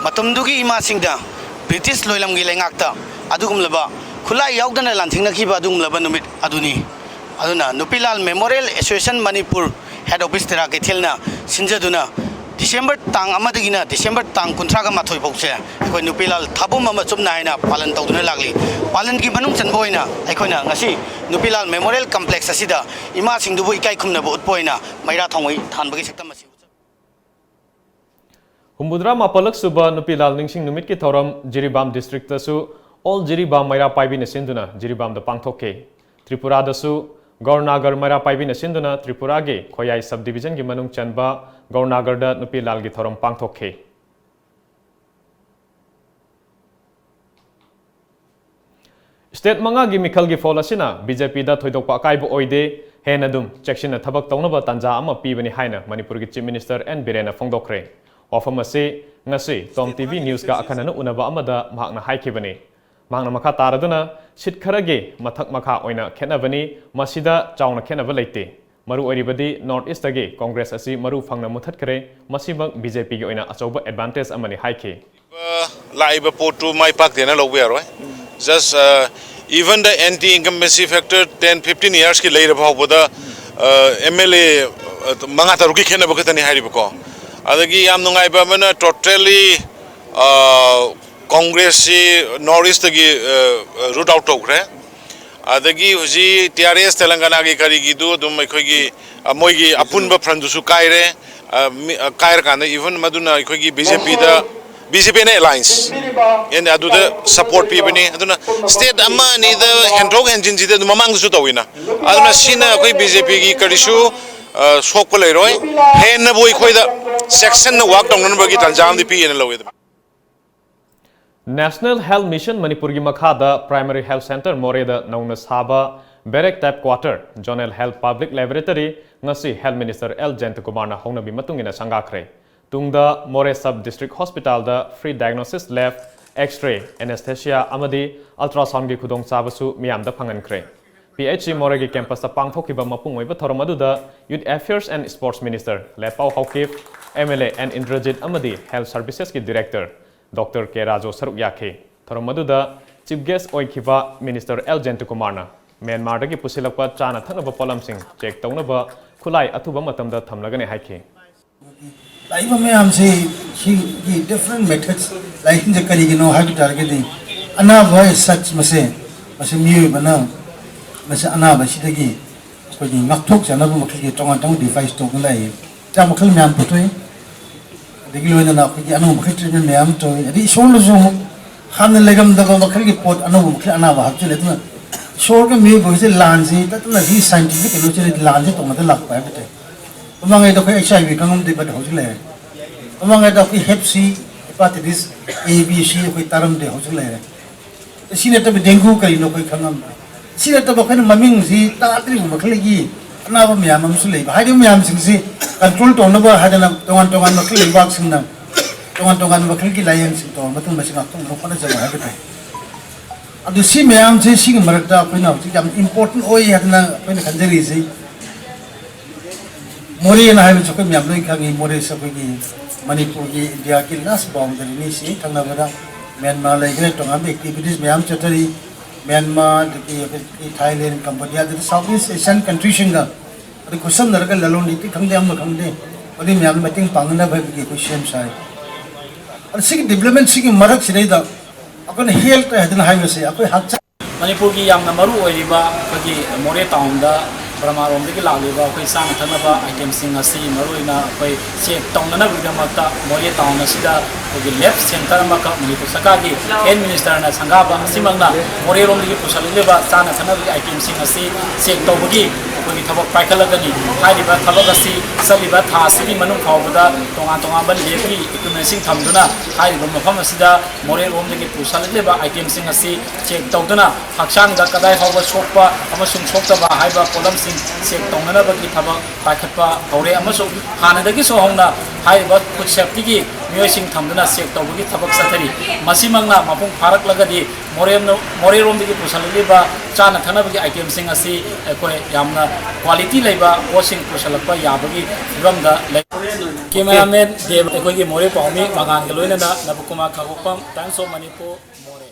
ꯃꯇꯝꯗꯨꯒꯤ ꯏꯃꯥꯁꯤꯡꯗ ꯕ꯭ꯔꯤꯇꯤꯁ ꯂꯣꯏꯂꯝꯒꯤ ꯂꯩꯉꯥꯛꯇ ꯑꯗꯨꯒꯨꯝꯂꯕ ꯈꯨꯠꯂꯥꯏ ꯌꯥꯎꯗꯅ ꯂꯥꯟꯊꯦꯡꯅꯈꯤꯕ ꯑꯗꯨꯒꯨꯝꯂꯕ ꯅꯨꯃꯤꯠ ꯑꯗꯨꯅꯤ꯫ ꯑꯗꯨꯅ ꯅꯨꯄꯤ ꯂꯥꯜ Memorial Association Manipur head office ꯇꯦꯔꯥ ꯀꯩꯊꯦꯜꯅ ꯁꯤꯟꯖꯗꯨꯅ December ꯇꯥꯡ ꯑꯃꯗꯒꯤꯅ December ꯇꯥꯡ ꯀꯨꯟꯊ꯭ꯔꯥꯒ ꯃꯥꯊꯣꯏ ꯐꯥꯎꯁꯦ ꯑꯩꯈꯣꯏ ꯅꯨꯄꯤ ꯂꯥꯜ ꯊꯥꯕꯨꯝ ꯑꯃ ꯆꯨꯞ ꯅꯥꯏꯅ ꯄꯥꯂꯟ ꯇꯧꯗꯨꯅ ꯂꯥꯛꯂꯤ꯫ ꯄꯥꯂꯟꯒꯤ ꯃꯅꯨꯡ ꯆꯟꯕ ꯑꯣꯏꯅ ꯑꯩꯈꯣꯏꯅ ꯉꯁꯤ ꯅꯨꯄꯤꯂꯥꯜ ꯃꯦꯃꯣꯔꯤꯌꯦꯜ ꯀꯝꯄ꯭ꯂꯦꯛꯁ ꯑꯁꯤꯗ ꯏꯃꯥꯁꯤꯡꯗꯨꯕꯨ ꯏꯀꯥꯏ ꯈꯨꯝꯅꯕ ꯎꯠꯄ ꯑꯣꯏꯅ ꯃꯩꯔꯥ ꯊꯥꯎꯃꯩ ꯊꯥꯟꯕꯒꯤ ꯁꯛꯇꯝ ꯑꯁꯤ ꯎꯠꯆꯕ꯫ ꯍꯨꯝꯐꯨꯇꯔꯥ ꯃꯥꯄꯜꯂꯛ ꯁꯨꯕ ꯅꯨꯄꯤꯂꯥꯜ ꯅꯤꯡꯁꯤꯡ ꯅꯨꯃꯤꯠꯀꯤ ꯊꯧꯔꯝ ꯖꯤꯔꯤꯕꯥꯝ ꯗꯤꯁꯇ꯭ꯔꯤꯛꯇꯁꯨ ꯑꯣꯜ ꯖꯤꯔꯤꯕꯥꯝ ꯃꯩꯔꯥ ꯄꯥꯏꯕꯤꯅ ꯁꯤꯟꯗꯨꯅ ꯖꯤꯔꯤꯕꯥꯝꯗ ꯄꯥꯡꯊꯣꯛꯈꯤ꯫ ꯇ꯭ꯔꯤꯄꯨꯔꯥꯗꯁꯨ ꯒꯧꯔꯅꯥꯒꯔ ꯃꯩꯔꯥ ꯄꯥꯏꯕꯤꯅ ꯁꯤꯟꯗꯨꯅ ꯇ꯭ꯔꯤꯄꯨꯔꯥꯒꯤ ꯈꯣꯌꯥꯏ ꯁꯕ ꯗꯤꯕꯤꯖꯟꯒꯤ ꯃꯅꯨꯡ ꯆꯟꯕ ꯒꯧꯔꯅꯥꯒꯔꯗ ꯅꯨꯄꯤꯂꯥꯜꯒꯤ ꯊꯧꯔꯝ ꯄꯥꯡꯊꯣꯛꯈꯤ꯫ ꯁ꯭ꯇꯦꯠ ꯃꯉꯥꯒꯤ ꯃꯤꯈꯜꯒꯤ ꯐꯣꯜ ꯑꯁꯤꯅ ꯕꯤ ꯖꯦ ꯄꯤꯗ ꯊꯣꯏꯗꯣꯛꯄ ꯑꯀꯥꯏꯕ ꯑꯣꯏꯗꯦ, ꯍꯦꯟꯅ ꯑꯗꯨꯝ ꯆꯦꯛꯁꯤꯟꯅ ꯊꯕꯛ ꯇꯧꯅꯕ ꯇꯥꯟꯖꯥ ꯑꯃ ꯄꯤꯕꯅꯤ ꯍꯥꯏꯅ ꯃꯅꯤꯄꯨꯔꯒꯤ ꯆꯤꯐ ꯃꯤꯅꯤꯁꯇꯔ ꯑꯦꯟ ꯕꯤꯔꯦꯟꯅ ꯐꯣꯡꯗꯣꯛꯈ꯭ꯔꯦ꯫ ꯋꯥꯐꯝ ꯑꯁꯤ ꯉꯁꯤ ꯇꯣꯝ ꯇꯤ ꯚꯤ ꯅ꯭ꯌꯨꯁꯀ ꯑꯈꯟꯅꯅ ꯎꯅꯕ ꯑꯃꯗ ꯃꯍꯥꯛꯅ ꯍꯥꯏꯈꯤꯕꯅꯤ꯫ ꯃꯍꯥꯛꯅ ꯃꯈꯥ ꯇꯥꯔꯗꯨꯅ, ꯁꯤꯠ ꯈꯔꯒꯤ ꯃꯊꯛ ꯃꯈꯥ ꯑꯣꯏꯅ ꯈꯦꯠꯅꯕꯅꯤ, ꯃꯁꯤꯗ ꯆꯥꯎꯅ ꯈꯦꯠꯅꯕ ꯂꯩꯇꯦ꯫ ꯃꯔꯨ ꯑꯣꯏꯔꯤꯕꯗꯤ ꯅꯣꯔꯠ ꯏꯁꯇꯒꯤ ꯀꯣꯡꯒ꯭ꯔꯦꯁ ꯑꯁꯤ ꯃꯔꯨ ꯐꯪꯅ ꯃꯨꯊꯠꯈ꯭ꯔꯦ, ꯃꯁꯤꯃꯛ ꯕꯤ ꯖꯦ ꯄꯤꯒꯤ ꯑꯣꯏꯅ ꯑꯆꯧꯕ ꯑꯦꯗꯚꯥꯟꯇꯦꯖ ꯑꯃꯅꯤ ꯍꯥꯏꯈꯤ꯫ ꯂꯥꯛꯏꯕ ꯄꯣꯠꯇꯨ ꯃꯥꯏ ꯄꯥꯛꯇꯦꯅ ꯂꯧꯕ ꯌꯥꯔꯣꯏ꯫ Just, uh, even the anti incumbency factor ten fifteen yearsꯀꯤ ꯂꯩꯔꯕ ꯐꯥꯎꯕꯗ, ꯑꯦꯝ ꯑꯦꯜ ꯑꯦ ꯃꯉꯥ ꯇꯔꯨꯛꯀꯤ ꯈꯦꯠꯅꯕ ꯈꯛꯇꯅꯤ ꯍꯥꯏꯔꯤꯕꯀꯣ꯫ ꯑꯗꯒꯤ ꯌꯥꯝ ꯅꯨꯡꯉꯥꯏꯕ ꯑꯃꯅ, totally ꯀꯣꯡꯒ꯭ꯔꯦꯁꯁꯤ ꯅꯣꯔꯠ ꯏꯁꯇꯒꯤ ꯔꯨꯠ ꯑꯥꯎꯠ ꯇꯧꯈ꯭ꯔꯦ꯫ ꯑꯗꯒꯤ ꯍꯧꯖꯤꯛ ꯇꯤ ꯑꯥꯔ ꯑꯦꯁ ꯇꯦꯂꯪꯒꯅꯥꯒꯤ ꯀꯔꯤꯒꯤꯗꯨ ꯑꯗꯨꯝ ꯑꯩꯈꯣꯏꯒꯤ, ꯑ, ꯃꯣꯏꯒꯤ ꯑꯄꯨꯟꯕ ꯐ꯭ꯔꯟꯗꯨꯁꯨ ꯀꯥꯏꯔꯦ꯫ ꯑ, ꯃꯤ-, ꯑ, ꯀꯥꯏꯔꯀꯥꯟꯗ even ꯃꯗꯨꯅ ꯑꯩꯈꯣꯏꯒꯤ ꯕꯤ ꯖꯦ ꯄꯤꯗ, B J P and alliance and ꯑꯗꯨꯗ ꯁꯄꯣꯔꯠ ꯄꯤꯕꯅꯤ꯫ ꯑꯗꯨꯅ ꯁ꯭ꯇꯦꯠ ꯑꯃ ꯑꯅꯤꯗ ꯍꯦꯟꯊꯣꯛ ꯍꯦꯟꯖꯤꯟꯁꯤꯗꯤ ꯑꯗꯨꯝ ꯃꯃꯥꯡꯗꯁꯨ ꯇꯧꯋꯤꯅ꯫ ꯑꯗꯨꯅ ꯁꯤꯅ ꯑꯩꯈꯣꯏ ꯕꯤ ꯖꯦ ꯄꯤꯒꯤ ꯀꯔꯤꯁꯨ, ꯑ, ꯁꯣꯛꯄ ꯂꯩꯔꯣꯏ꯫ ꯍꯦꯟꯅꯕꯨ ꯑꯩꯈꯣꯏꯗ ꯆꯦꯛꯁꯤꯟꯅ ꯋꯥꯛ ꯇꯧꯅꯅꯕꯒꯤ ꯇꯥꯟꯖꯥ ꯑꯃꯗꯤ ꯄꯤꯌꯦꯅ ꯂꯧꯋꯦ꯫ National Health Mission ꯃꯅꯤꯄꯨꯔꯒꯤ ꯃꯈꯥꯗ Primary Health Centre ꯃꯣꯔꯦꯗ ꯅꯧꯅ ꯁꯥꯕ Barrack Type Quarter, Zonal Health Public Laboratory ꯉꯁꯤ Health Minister ꯑꯦꯜ ꯖꯌꯟꯇꯀꯨꯃꯥꯔꯅ ꯍꯧꯅꯕꯤ ꯃꯇꯨꯡ ꯏꯟꯅ ꯁꯪꯒꯥꯈ꯭ꯔꯦ꯫ ꯇꯨꯡꯗ ꯃꯣꯔꯦ Sub District Hospitalꯗ free diagnosis lab, X-ray, anesthesia ꯑꯃꯗꯤ ultrasoundꯒꯤ ꯈꯨꯗꯣꯡꯆꯥꯕꯁꯨ ꯃꯤꯌꯥꯝꯗ ꯐꯪꯍꯟꯈ꯭ꯔꯦ꯫ ꯄꯤ ꯑꯩꯆ ꯁꯤ ꯃꯣꯔꯦꯒꯤ campusꯇ ꯄꯥꯡꯊꯣꯛꯈꯤꯕ ꯃꯄꯨꯡ ꯑꯣꯏꯕ ꯊꯧꯔꯝ ꯑꯗꯨꯗ Youth Affairs and Sports Minister Letpao Haokip, M L A N Indrajit ꯑꯃꯗꯤ Health Servicesꯀꯤ Director ꯗꯣꯛꯇꯔ ꯀꯦ ꯔꯥꯖꯨ ꯁꯔꯨꯛ ꯌꯥꯈꯤ꯫ ꯊꯧꯔꯝ ꯑꯗꯨꯗ chief guest ꯑꯣꯏꯈꯤꯕ Minister ꯑꯦꯜ ꯖꯌꯟꯇꯀꯨꯃꯥꯔꯅ ꯃ꯭ꯌꯥꯟꯃꯥꯔꯗꯒꯤ ꯄꯨꯁꯤꯜꯂꯛꯄ ꯆꯥꯅ ꯊꯛꯅꯕ ꯄꯣꯠꯂꯝꯁꯤꯡ check ꯇꯧꯅꯕ ꯈꯨꯠꯂꯥꯏ ꯑꯊꯨꯕ ꯃꯇꯝꯗ ꯊꯝꯂꯒꯅꯤ ꯍꯥꯏꯈꯤ꯫ ꯂꯥꯛꯏꯕ ꯃꯌꯥꯝꯁꯤ, ꯁꯤꯒꯤ different methods ꯂꯥꯛꯏꯁꯤꯡꯁꯦ ꯀꯔꯤꯒꯤꯅꯣ ꯍꯥꯏꯕ ꯇꯥꯔꯒꯗꯤ, ꯑꯅꯥꯕ as such ꯃꯁꯦ, ꯃꯁꯤ ꯃꯤꯑꯣꯏꯕꯅ ꯃꯁꯤ ꯑꯅꯥꯕꯁꯤꯗꯒꯤ ꯑꯩꯈꯣꯏꯒꯤ ꯉꯥꯛꯊꯣꯛꯆꯅꯕ ꯃꯈꯜꯒꯤ ꯇꯣꯉꯥꯟ ꯇꯣꯉꯥꯟꯕ device ꯇꯧꯗꯨꯅ ꯂꯥꯛꯏ꯫ ꯍꯤꯗꯥꯛ ꯃꯈꯜ ꯃꯌꯥꯝ ꯄꯨꯊꯣꯛꯏ꯫ ꯑꯗꯒꯤ ꯂꯣꯏꯅꯅ ꯑꯩꯈꯣꯏꯒꯤ ꯑꯅꯧꯕ ꯃꯈꯜ treatment ꯃꯌꯥꯝ ꯑꯃ ꯇꯧꯏ꯫ ꯑꯗꯩ ꯏꯁꯣꯔꯅꯁꯨ ꯑꯃꯨꯛ ꯍꯥꯟꯅ ꯂꯩꯔꯝꯗꯕ ꯃꯈꯜꯒꯤ ꯄꯣꯠ, ꯑꯅꯧꯕ ꯃꯈꯜ ꯑꯅꯥꯕ ꯍꯥꯞꯆꯤꯜꯂꯦ꯫ ꯑꯗꯨꯅ ꯏꯁꯣꯔꯒ ꯃꯤꯑꯣꯏꯕꯒꯁꯦ ꯂꯥꯟꯁꯤ ꯇꯠꯇꯅ ꯁꯤ scientific ꯀꯩꯅꯣꯁꯤꯗ ꯂꯥꯟꯁꯤ ꯇꯧꯅꯗ ꯂꯥꯛꯄ ꯍꯥꯏꯕ ꯇꯥꯏ꯫ ꯃꯃꯥꯡꯉꯩꯗ ꯑꯩꯈꯣꯏ H I V ꯈꯪꯉꯝꯗꯦ, but ꯍꯧꯖꯤꯛ ꯂꯩꯔꯦ꯫ ꯃꯃꯥꯡꯉꯩꯗ ꯑꯩꯈꯣꯏ Hep C, hepatitis A, B, C ꯑꯩꯈꯣꯏ ꯇꯥꯔꯝꯗꯦ, ꯍꯧꯖꯤꯛ ꯂꯩꯔꯦ꯫ ꯁꯤ ꯅꯠꯇꯕ dengue ꯀꯔꯤꯅꯣ ꯑꯩꯈꯣꯏ ꯈꯪꯉꯝꯗꯦ꯫ ꯁꯤ ꯅꯠꯇꯕ ꯑꯩꯈꯣꯏꯅ ꯃꯃꯤꯡꯁꯤ ꯇꯥꯗ꯭ꯔꯤꯕ ꯃꯈꯜꯒꯤ ꯑꯅꯥꯕ ꯃꯌꯥꯝ ꯑꯃꯁꯨ ꯂꯩꯕ꯫ ꯍꯥꯏꯔꯤꯕ ꯃꯌꯥꯝꯁꯤꯡꯁꯤ control ꯇꯧꯅꯕ ꯍꯥꯏꯗꯅ ꯇꯣꯉꯥꯟ ꯇꯣꯉꯥꯟꯕ ꯃꯈꯜ ꯂꯩꯕꯥꯛꯁꯤꯡꯅ ꯇꯣꯉꯥꯟ ꯇꯣꯉꯥꯟꯕ ꯃꯈꯜꯒꯤ ꯂꯥꯌꯦꯡꯁꯤꯡ ꯇꯧꯔ ꯃꯇꯨꯡ ꯃꯁꯤ ꯉꯥꯛꯊꯣꯛꯅꯕ ꯍꯣꯠꯅꯖꯕ ꯍꯥꯏꯕ ꯇꯥꯏ꯫ ꯑꯗꯨ ꯁꯤ ꯃꯌꯥꯝꯁꯦ, ꯁꯤꯒꯤ ꯃꯔꯛꯇ ꯑꯩꯈꯣꯏꯅ ꯍꯧꯖꯤꯛ ꯌꯥꯝ important ꯑꯣꯏ ꯍꯥꯏꯗꯅ ꯑꯩꯈꯣꯏꯅ ꯈꯟꯖꯔꯤꯁꯤ, ꯃꯣꯔꯦꯅ ꯍꯥꯏꯕꯁꯤ ꯑꯩꯈꯣꯏ ꯃꯌꯥꯝ ꯂꯣꯏ ꯈꯪꯉꯤ꯫ ꯃꯣꯔꯦꯁꯦ ꯑꯩꯈꯣꯏꯒꯤ ꯃꯅꯤꯄꯨꯔꯒꯤ, ꯏꯟꯗꯤꯌꯥꯒꯤ last boundary ꯅꯤ꯫ ꯁꯤ ꯊꯪꯅꯕꯗ ꯃ꯭ꯌꯥꯟꯃꯥꯔ ꯂꯩꯈ꯭ꯔꯦ, ꯇꯣꯉꯥꯟꯕ activities ꯃꯌꯥꯝ ꯆꯠꯊꯔꯤ꯫ ꯃ꯭ꯌꯥꯟꯃꯥꯔ, ꯑꯗꯒꯤ ꯑꯩꯈꯣꯏꯒꯤ ꯊꯥꯏꯂꯦꯟ, ꯀꯝꯕꯣꯗꯤꯌꯥ, ꯑꯗꯨꯗꯤ South East Asian country ꯁꯤꯡꯒ ꯑꯗꯨ ꯈꯨꯠꯁꯝꯅꯔꯒ ꯂꯂꯣꯟ ꯏꯇꯤꯛ ꯈꯪꯗꯦ, ꯑꯃ ꯈꯪꯗꯦ, ꯑꯗꯨ ꯃꯌꯥꯝꯗ ꯃꯇꯦꯡ ꯄꯥꯡꯅꯅꯕ ꯍꯥꯏꯕꯒꯤ ꯑꯩꯈꯣꯏ ꯁꯦꯝ ꯁꯥꯏ꯫ ꯑꯗ ꯁꯤꯒꯤ development ꯁꯤꯒꯤ ꯃꯔꯛꯁꯤꯗꯩꯗ ꯑꯩꯈꯣꯏꯅ health ꯍꯥꯏꯗꯅ ꯍꯥꯏꯕꯁꯦ ꯑꯩꯈꯣꯏ ꯍꯛꯆꯥꯡ ꯃꯅꯤꯄꯨꯔꯒꯤ ꯌꯥꯝꯅ ꯃꯔꯨ ꯑꯣꯏꯔꯤꯕ ꯑꯩꯈꯣꯏꯒꯤ ꯃꯣꯔꯦ ꯇꯥꯎꯟꯗ ꯕꯔꯃꯥꯔꯣꯝꯗꯒꯤ ꯂꯥꯛꯂꯤꯕ ꯑꯩꯈꯣꯏ ꯆꯥꯅ ꯊꯛꯅꯕ item ꯁꯤꯡ ꯑꯁꯤ, ꯃꯔꯨꯑꯣꯏꯅ ꯑꯩꯈꯣꯏ check ꯇꯧꯅꯅꯕꯒꯤꯗꯃꯛꯇ ꯃꯣꯔꯦ ꯇꯥꯎꯟ ꯑꯁꯤꯗ ꯑꯩꯈꯣꯏꯒꯤ lab centre ꯑꯃꯈꯛ ꯃꯅꯤꯄꯨꯔ ꯁꯔꯀꯥꯔꯒꯤ health minister ꯅ ꯁꯪꯒꯥꯕ, ꯑꯁꯤꯃꯛꯅ ꯃꯣꯔꯦꯔꯣꯝꯗꯒꯤ ꯄꯨꯁꯜꯂꯛꯂꯤꯕ ꯆꯥꯅ ꯊꯛꯅꯕꯒꯤ item ꯁꯤꯡ ꯑꯁꯤ check ꯇꯧꯕꯒꯤ ꯑꯩꯈꯣꯏꯒꯤ ꯊꯕꯛ ꯄꯥꯏꯈꯠꯂꯒꯅꯤ꯫ ꯍꯥꯏꯔꯤꯕ ꯊꯕꯛ ꯑꯁꯤ ꯆꯠꯂꯤꯕ ꯊꯥ ꯑꯁꯤꯒꯤ ꯃꯅꯨꯡ ꯐꯥꯎꯕꯗ ꯇꯣꯉꯥꯟ ꯇꯣꯉꯥꯟꯕ lab ꯀꯤ equipment ꯁꯤꯡ ꯊꯝꯗꯨꯅ ꯍꯥꯏꯔꯤꯕ ꯃꯐꯝ ꯑꯁꯤꯗ ꯃꯣꯔꯦꯔꯣꯝꯗꯒꯤ ꯄꯨꯁꯜꯂꯛꯂꯤꯕ item ꯁꯤꯡ ꯑꯁꯤ check ꯇꯧꯗꯨꯅ ꯍꯛꯆꯥꯡꯗ ꯀꯗꯥꯏ ꯐꯥꯎꯕ ꯁꯣꯛꯄ ꯑꯃꯁꯨꯡ ꯁꯣꯛꯇꯕ ꯍꯥꯏꯕ ꯄꯣꯠꯂꯝꯁꯤꯡ check ꯇꯧꯅꯅꯕꯒꯤ ꯊꯕꯛ ꯄꯥꯏꯈꯠꯄ ꯍꯧꯔꯦ, ꯑꯃꯁꯨꯡ ꯍꯥꯟꯅꯗꯒꯤꯁꯨ ꯍꯧꯅ ꯍꯥꯏꯔꯤꯕ food safety ꯒꯤ ꯃꯤꯑꯣꯏꯁꯤꯡ ꯊꯝꯗꯨꯅ check ꯇꯧꯕꯒꯤ ꯊꯕꯛ ꯆꯠꯊꯔꯤ꯫ ꯃꯁꯤꯃꯛꯅ ꯃꯄꯨꯡ ꯐꯥꯔꯛꯂꯒꯗꯤ ꯃꯣꯔꯦꯝꯅ-, ꯃꯣꯔꯦꯔꯣꯝꯗꯒꯤ ꯄꯨꯁꯜꯂꯛꯂꯤꯕ ꯆꯥꯅ ꯊꯛꯅꯕꯒꯤ item ꯁꯤꯡ ꯑꯁꯤ ꯑꯩꯈꯣꯏ ꯌꯥꯝꯅ quality ꯂꯩꯕ ꯄꯣꯠꯁꯤꯡ ꯄꯨꯁꯜꯂꯛꯄ ꯌꯥꯕꯒꯤ ꯐꯤꯕꯝꯗ ꯂꯩ꯫ Cameraman ꯗꯦꯕ, ꯑꯩꯈꯣꯏꯒꯤ ꯃꯣꯔꯦ ꯄꯥꯎꯃꯤ ꯃꯉꯥꯜꯒ ꯂꯣꯏꯅꯅ ꯅꯕꯀꯨꯃꯥꯔ ꯈꯥꯉꯣꯛꯐꯝ, Times of Manipur, ꯃꯣꯔꯦ꯫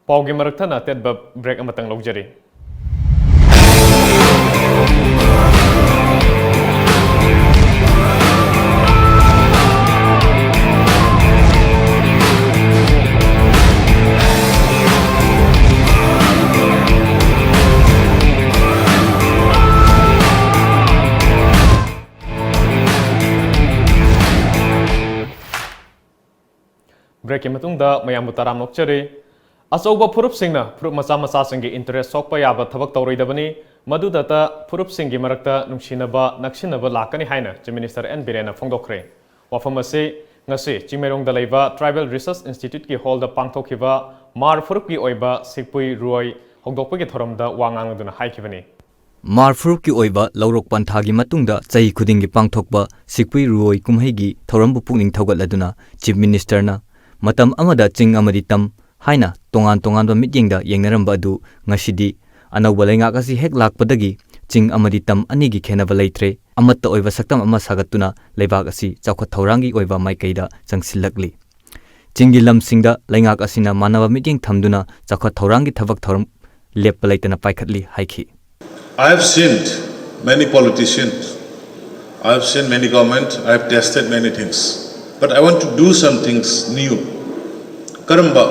ꯄꯥꯎꯒꯤ ꯃꯔꯛ ꯊꯠꯅ ꯑꯇꯦꯟꯕ break ꯑꯃꯇꯪ ꯂꯧꯖꯔꯤ꯫ ꯕ꯭ꯔꯦꯛꯀꯤ ꯃꯇꯨꯡꯗ ꯃꯌꯥꯝꯕꯨ ꯇꯔꯥꯝꯅ ꯑꯣꯛꯆꯔꯤ꯫ ꯑꯆꯧꯕ ꯐꯨꯔꯨꯞꯁꯤꯡꯅ ꯐꯨꯔꯨꯞ ꯃꯆꯥ ꯃꯆꯥꯁꯤꯡꯒꯤ ꯏꯟꯇꯔꯦꯁ ꯁꯣꯛꯄ ꯌꯥꯕ ꯊꯕꯛ ꯇꯧꯔꯣꯏꯗꯕꯅꯤ꯫ ꯃꯗꯨꯗꯇ ꯐꯨꯔꯨꯞꯁꯤꯡꯒꯤ ꯃꯔꯛꯇ ꯅꯨꯡꯁꯤꯅꯕ, ꯅꯛꯁꯤꯟꯅꯕ ꯂꯥꯛꯀꯅꯤ ꯍꯥꯏꯅ ꯆꯤꯐ ꯃꯤꯅꯤꯁꯇꯔ ꯑꯦꯟ ꯕꯤꯔꯦꯟꯅ ꯐꯣꯡꯗꯣꯛꯈ꯭ꯔꯦ꯫ ꯋꯥꯐꯝ ꯑꯁꯤ ꯉꯁꯤ ꯆꯤꯡꯃꯩꯔꯣꯡꯗ ꯂꯩꯕ ꯇ꯭ꯔꯥꯏꯕꯦꯜ ꯔꯤꯁꯔꯁ ꯏꯟꯁꯇꯤꯇ꯭ꯌꯨꯠꯀꯤ ꯍꯣꯜꯗ ꯄꯥꯡꯊꯣꯛꯈꯤꯕ ꯃꯥꯔ ꯐꯨꯔꯨꯞꯀꯤ ꯑꯣꯏꯕ ꯁꯤꯛꯄꯨꯏ ꯔꯨꯑꯣꯏ ꯍꯧꯗꯣꯛꯄꯒꯤ ꯊꯧꯔꯝꯗ ꯋꯥ ꯉꯥꯡꯂꯗꯨꯅ ꯍꯥꯏꯈꯤꯕꯅꯤ꯫ ꯃꯥꯔ ꯐꯨꯔꯨꯞꯀꯤ ꯑꯣꯏꯕ ꯂꯧꯔꯣꯛ ꯄꯟꯊꯥꯒꯤ ꯃꯇꯨꯡꯗ ꯆꯍꯤ ꯈꯨꯗꯤꯡꯒꯤ ꯄꯥꯡꯊꯣꯛꯄ ꯁꯤꯛꯄꯨꯏ ꯔꯨꯑꯣꯏ ꯀꯨꯝꯍꯩꯒꯤ ꯊꯧꯔꯝꯕꯨ ꯄꯨꯛꯅꯤꯡ ꯊꯧꯒꯠꯂꯗꯨꯅ ꯆꯤꯐ ꯃꯤꯅꯤꯁꯇꯔꯅ ꯃꯇꯝ ꯑꯃꯗ ꯆꯤꯡ ꯑꯃꯗꯤ ꯇꯝ ꯍꯥꯏꯅ ꯇꯣꯉꯥꯟ ꯇꯣꯉꯥꯟꯕ ꯃꯤꯠꯌꯦꯡꯗ ꯌꯦꯡꯅꯔꯝꯕ ꯑꯗꯨ ꯉꯁꯤꯗꯤ ꯑꯅꯧꯕ ꯂꯩꯉꯥꯛ ꯑꯁꯤ ꯍꯦꯛ ꯂꯥꯛꯄꯗꯒꯤ ꯆꯤꯡ ꯑꯃꯗꯤ ꯇꯝ ꯑꯅꯤꯒꯤ ꯈꯦꯟꯅꯕ ꯂꯩꯇ꯭ꯔꯦ, ꯑꯃꯠꯇ ꯑꯣꯏꯕ ꯁꯛꯇꯝ ꯑꯃ ꯁꯥꯒꯠꯇꯨꯅ ꯂꯩꯕꯥꯛ ꯑꯁꯤ ꯆꯥꯎꯈꯠ ꯊꯧꯔꯥꯡꯒꯤ ꯑꯣꯏꯕ ꯃꯥꯏꯀꯩꯗ ꯆꯪꯁꯤꯜꯂꯛꯂꯤ꯫ ꯆꯤꯡꯒꯤ ꯂꯝꯁꯤꯡꯗ ꯂꯩꯉꯥꯛ ꯑꯁꯤꯅ ꯃꯥꯟꯅꯕ ꯃꯤꯠꯌꯦꯡ ꯊꯝꯗꯨꯅ ꯆꯥꯎꯈꯠ ꯊꯧꯔꯥꯡꯒꯤ ꯊꯕꯛ ꯊꯧꯔꯝ ꯂꯦꯞꯄ ꯂꯩꯇꯅ ꯄꯥꯏꯈꯠꯂꯤ ꯍꯥꯏꯈꯤ꯫ I have seen many politicians, I have seen many government, I have tested many things. But I want to do some things new. ꯀꯔꯝꯕ?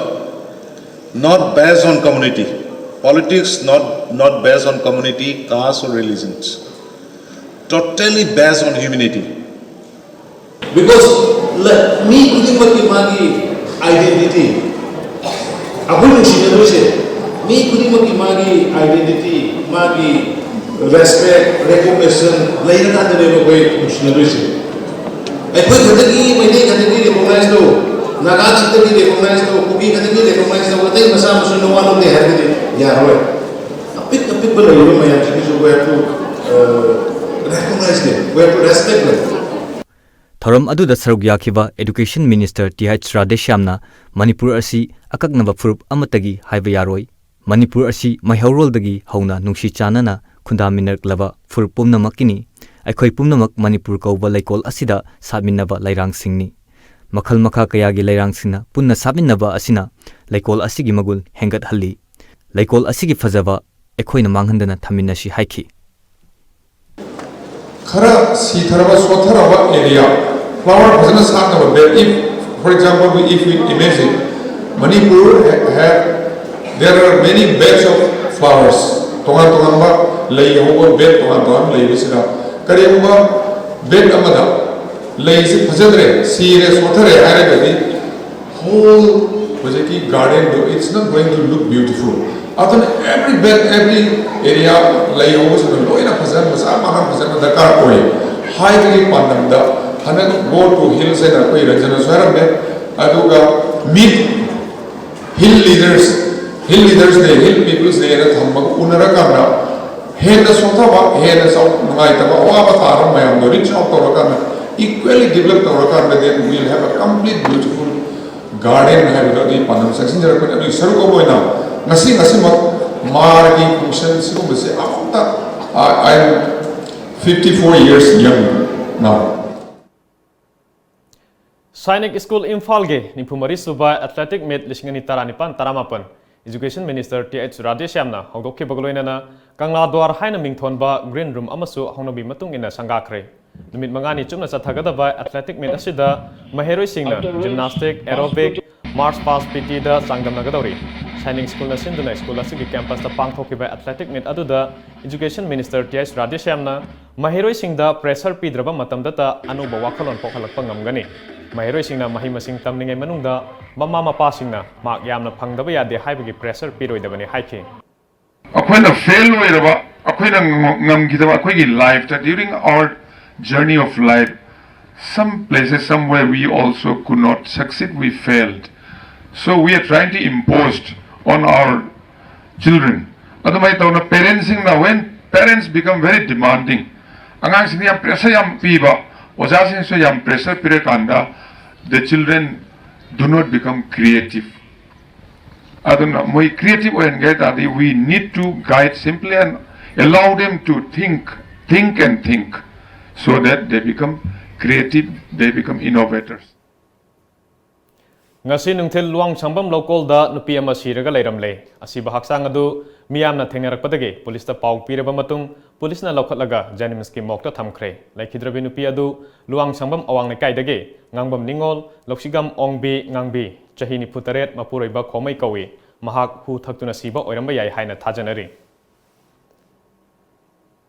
Not based on community. Politics not, not based on community, caste or religions. Totally based on humanity. Because ꯃꯤ ꯈꯨꯗꯤꯡꯃꯛꯀꯤ ꯃꯥꯒꯤ identity, ꯑꯩꯈꯣꯏ ꯅꯨꯡꯁꯤꯅꯗꯣꯏꯁꯦ ꯃꯤ ꯈꯨꯗꯤꯡꯃꯛꯀꯤ ꯃꯥꯒꯤ identity, ꯃꯥꯒꯤ respect, recognition ꯂꯩꯔꯀꯥꯟꯗꯅꯦꯕ ꯑꯩꯈꯣꯏ ꯅꯨꯡꯁꯤꯅꯗꯣꯏꯁꯦ꯫ ꯑꯩꯈꯣꯏ ꯈꯛꯇꯒꯤ, ꯃꯩꯇꯩ ꯈꯛꯇꯒꯤ recognize ꯇꯧ, ꯅꯥꯒꯥ ꯈꯛꯇꯒꯤ recognize ꯇꯧ, ꯀꯨꯀꯤ ꯈꯛꯇꯒꯤ recognize ꯇꯧ, ꯑꯇꯩ ꯃꯆꯥ ꯃꯁꯨ ꯅꯋꯥ ꯂꯧꯗꯦ ꯍꯥꯏꯔꯒꯗꯤ ꯌꯥꯔꯣꯏ꯫ ꯑꯄꯤꯛ ꯑꯄꯤꯛꯄ ꯂꯩꯔꯤꯕ ꯃꯌꯥꯝꯁꯤꯒꯤꯁꯨ we have to, uh, recognize them, we have to respect them. ꯊꯧꯔꯝ ꯑꯗꯨꯗ ꯁꯔꯨꯛ ꯌꯥꯈꯤꯕ ꯑꯦꯗꯨꯀꯦꯁꯟ ꯃꯤꯅꯤꯁꯇꯔ ꯇꯤ ꯑꯩꯆ ꯔꯥꯙꯦꯁ꯭ꯌꯥꯝꯅ ꯃꯅꯤꯄꯨꯔ ꯑꯁꯤ ꯑꯀꯛꯅꯕ ꯐꯨꯔꯨꯞ ꯑꯃꯠꯇꯒꯤ ꯍꯥꯏꯕ ꯌꯥꯔꯣꯏ, ꯃꯅꯤꯄꯨꯔ ꯑꯁꯤ ꯃꯩꯍꯧꯔꯣꯜꯗꯒꯤ ꯍꯧꯅ ꯅꯨꯡꯁꯤ ꯆꯥꯟꯅꯅ ꯈꯨꯟꯗꯥꯃꯤꯟꯅꯔꯛꯂꯕ ꯐꯨꯔꯨꯞ ꯄꯨꯝꯅꯃꯛꯀꯤꯅꯤ꯫ ꯑꯩꯈꯣꯏ ꯄꯨꯝꯅꯃꯛ ꯃꯅꯤꯄꯨꯔ ꯀꯧꯕ ꯂꯩꯀꯣꯜ ꯑꯁꯤꯗ ꯁꯥꯠꯃꯤꯟꯅꯕ ꯂꯩꯔꯥꯡꯁꯤꯡꯅꯤ꯫ ꯃꯈꯜ ꯃꯈꯥ ꯀꯌꯥꯒꯤ ꯂꯩꯔꯥꯡꯁꯤꯡꯅ ꯄꯨꯟꯅ ꯁꯥꯠꯃꯤꯟꯅꯕ ꯑꯁꯤꯅ ꯂꯩꯀꯣꯜ ꯑꯁꯤꯒꯤ ꯃꯒꯨꯟ ꯍꯦꯟꯒꯠꯍꯜꯂꯤ꯫ ꯂꯩꯀꯣꯜ ꯑꯁꯤꯒꯤ ꯐꯖꯕ ꯑꯩꯈꯣꯏꯅ ꯃꯥꯡꯍꯟꯗꯅ ꯊꯝꯃꯤꯟꯅꯁꯤ ꯍꯥꯏꯈꯤ꯫ ꯈꯔ ꯁꯤꯊꯔꯕ, ꯁꯣꯠꯊꯔꯕ area, flower ꯐꯖꯅ ꯁꯥꯠꯅꯕ bed, if, for example, we, if we imagine, Manipur ha-, have, there are many beds of flowers, ꯇꯣꯉꯥꯟ ꯇꯣꯉꯥꯟꯕ ꯂꯩ ꯍꯧꯕ bed ꯇꯣꯉꯥꯟ ꯇꯣꯉꯥꯟꯕ ꯂꯩꯕꯁꯤꯗ, ꯀꯔꯤꯒꯨꯝꯕ bed ꯑꯃꯗ ꯂꯩꯁꯤ ꯐꯖꯗ꯭ꯔꯦ, ꯁꯤꯔꯦ, ꯁꯣꯠꯊꯔꯦ ꯍꯥꯏꯔꯒꯗꯤ, Whole ꯍꯧꯖꯤꯛꯀꯤ garden do, it's not going to look beautiful. ꯑꯗꯨꯅ every bed, every area ꯂꯩꯍꯧꯕꯁꯤꯡꯗꯣ ꯂꯣꯏꯅ ꯐꯖꯅ ꯆꯞ ꯃꯥꯟꯅ ꯐꯖꯅ ꯗꯔꯀꯥꯔ ꯑꯣꯏ꯫ ꯍꯥꯏꯕꯒꯤ ꯄꯥꯟꯗꯝꯗ ꯍꯟꯗꯛ Go to Hills ꯍꯥꯏꯅ ꯑꯩꯈꯣꯏ ꯔꯟꯖꯟꯅꯁꯨ ꯍꯥꯏꯔꯝꯃꯦ꯫ ꯑꯗꯨꯒ meet hill leaders, hill leaders day, hill people's day ꯍꯥꯏꯅ ꯊꯝꯃꯒ ꯎꯅꯔꯀꯥꯟꯗ ꯍꯦꯟꯅ ꯁꯣꯛꯊꯕ, ꯍꯦꯟꯅ ꯆꯥꯎ-, ꯅꯨꯡꯉꯥꯏꯇꯕ, ꯑꯋꯥꯕ ꯇꯥꯔꯕ ꯃꯌꯥꯝꯗꯣ reach out ꯇꯧꯔꯀꯥꯟꯗ, equally develop ꯇꯧꯔꯀꯥꯟꯗ, then we'll have a complete beautiful garden ꯍꯥꯏꯕꯗꯣ ꯑꯗꯨꯒꯤ ꯄꯥꯟꯗꯝ ꯆꯪꯁꯤꯟꯖꯔꯛꯄꯅꯤ꯫ ꯑꯗꯨꯒꯤ ꯁꯔꯨꯛ ꯑꯃ ꯑꯣꯏꯅ ꯉꯁꯤ, ꯉꯁꯤꯃꯛ ꯃꯥꯔꯒꯤ function ꯁꯤꯒꯨꯝꯕꯁꯦ ꯑꯃꯨꯛꯇ, I, I am fifty four years young now. Sainik school ꯏꯝꯐꯥꯜꯒꯤ ꯅꯤꯐꯨ ꯃꯔꯤ ꯁꯨꯕ ꯑꯦꯊꯂꯦꯇꯤꯛ ꯃꯤꯠ ꯂꯤꯁꯤꯡ ꯑꯅꯤ ꯇꯔꯥꯅꯤꯄꯥꯟ ꯇꯔꯥꯃꯥꯄꯟ Education Minister Th ꯔꯥꯙꯦꯁ꯭ꯌꯥꯝꯅ ꯍꯧꯗꯣꯛꯈꯤꯕꯒ ꯂꯣꯏꯅꯅ ꯀꯪꯂꯥ ꯗ꯭ꯋꯥꯔ ꯍꯥꯏꯅ ꯃꯤꯡꯊꯣꯟꯕ green room ꯑꯃꯁꯨ ꯍꯧꯅꯕꯤ ꯃꯇꯨꯡ ꯏꯟꯅ ꯁꯪꯒꯥꯈ꯭ꯔꯦ꯫ ꯅꯨꯃꯤꯠ ꯃꯉꯥꯅꯤ ꯆꯨꯞꯅ ꯆꯠꯊꯒꯗꯕ ꯑꯦꯊꯂꯦꯇꯤꯛ ꯃꯤꯠ ꯑꯁꯤꯗ ꯃꯍꯩꯔꯣꯏꯁꯤꯡꯅ gymnastic, aerobic, march past PT ꯗ ꯆꯥꯡꯗꯝꯅꯒꯗꯧꯔꯤ꯫ ꯁꯥꯏꯅꯤꯛ ꯁ꯭ꯀꯨꯜꯅ ꯁꯤꯟꯗꯨꯅ ꯁ꯭ꯀꯨꯜ ꯑꯁꯤꯒꯤ ꯀꯦꯝꯄꯁꯇ ꯄꯥꯡꯊꯣꯛꯈꯤꯕ ꯑꯦꯊꯂꯦꯇꯤꯛ ꯃꯤꯠ ꯑꯗꯨꯗ Education Minister Th ꯔꯥꯙꯦꯁ꯭ꯌꯥꯝꯅ ꯃꯍꯩꯔꯣꯏꯁꯤꯡꯗ pressure ꯄꯤꯗ꯭ꯔꯕ ꯃꯇꯝꯗꯇ ꯑꯅꯧꯕ ꯋꯥꯈꯜꯂꯣꯟ ꯄꯣꯛꯍꯜꯂꯛꯄ ꯉꯝꯒꯅꯤ꯫ ꯃꯍꯩꯔꯣꯏꯁꯤꯡꯅ ꯃꯍꯩ ꯃꯁꯤꯡ ꯇꯝꯂꯤꯉꯩ ꯃꯅꯨꯡꯗ ꯃꯃꯥ ꯃꯄꯥꯁꯤꯡꯅ mark ꯌꯥꯝꯅ ꯐꯪꯗꯕ ꯌꯥꯗꯦ ꯍꯥꯏꯕꯒꯤ pressure ꯄꯤꯔꯣꯏꯗꯕꯅꯤ ꯍꯥꯏꯈꯤ꯫ ꯑꯩꯈꯣꯏꯅ ꯐꯦꯜ ꯑꯣꯏꯔꯕ, ꯑꯩꯈꯣꯏꯅ ꯉꯝꯈꯤꯗꯕ ꯑꯩꯈꯣꯏꯒꯤ ꯂꯥꯏꯐꯇ, during our journey of life, some places, somewhere we also could not succeed, we failed. So we are trying to impose on our children. ꯑꯗꯨꯃꯥꯏꯅ ꯇꯧꯅ ꯄꯦꯔꯦꯟꯁꯁꯤꯡꯅ, when parents become very demanding, ꯑꯉꯥꯡꯁꯤꯡꯗ ꯌꯥꯝ pressure ꯌꯥꯝ ꯄꯤꯕ, ꯑꯣꯖꯥꯁꯤꯡꯁꯨ ꯌꯥꯝ pressure ꯄꯤꯔꯀꯥꯟꯗ, the children do not become creative. ꯑꯗꯨꯅ ꯃꯣꯏ creative ꯑꯣꯏꯍꯟꯒꯦ ꯍꯥꯏ ꯇꯥꯔꯗꯤ, we need to guide simply and allow them to think, think and think, so that they become creative, they become innovators. ꯉꯁꯤ ꯅꯨꯡꯊꯤꯜ ꯂꯨꯋꯥꯡꯁꯪꯕꯝ ꯂꯧꯀꯣꯜꯗ ꯅꯨꯄꯤ ꯑꯃ ꯁꯤꯔꯒ ꯂꯩꯔꯝꯂꯦ꯫ ꯑꯁꯤꯕ ꯍꯛꯆꯥꯡ ꯑꯗꯨ ꯃꯤꯌꯥꯝꯅ ꯊꯦꯡꯅꯔꯛꯄꯗꯒꯤ ꯄꯨꯂꯤꯁꯇ ꯄꯥꯎ ꯄꯤꯔꯕ ꯃꯇꯨꯡ ꯄꯨꯂꯤꯁꯅ ꯂꯧꯈꯠꯂꯒ ꯖꯦꯅꯤꯝꯁꯀꯤ ꯃꯣꯔꯒꯇ ꯊꯝꯈ꯭ꯔꯦ꯫ ꯂꯩꯈꯤꯗ꯭ꯔꯕꯤ ꯅꯨꯄꯤ ꯑꯗꯨ ꯂꯨꯋꯥꯡꯁꯪꯕꯝ ꯑꯋꯥꯡ ꯂꯩꯀꯥꯏꯗꯒꯤ ꯉꯥꯡꯕꯝ ꯅꯤꯉꯣꯜ, ꯂꯧꯁꯤꯒꯝ ꯑꯣꯡꯕꯤ ꯉꯥꯡꯕꯤ, ꯆꯍꯤ ꯅꯤꯐꯨ ꯇꯔꯦꯠ, ꯃꯄꯨꯔꯣꯏꯕ ꯈꯣꯃꯩ ꯀꯧꯏ꯫ ꯃꯍꯥꯛ ꯍꯨ ꯊꯛꯇꯨꯅ ꯁꯤꯕ ꯑꯣꯏꯔꯝꯕ ꯌꯥꯏ ꯍꯥꯏꯅ ꯊꯥꯖꯅꯔꯤ꯫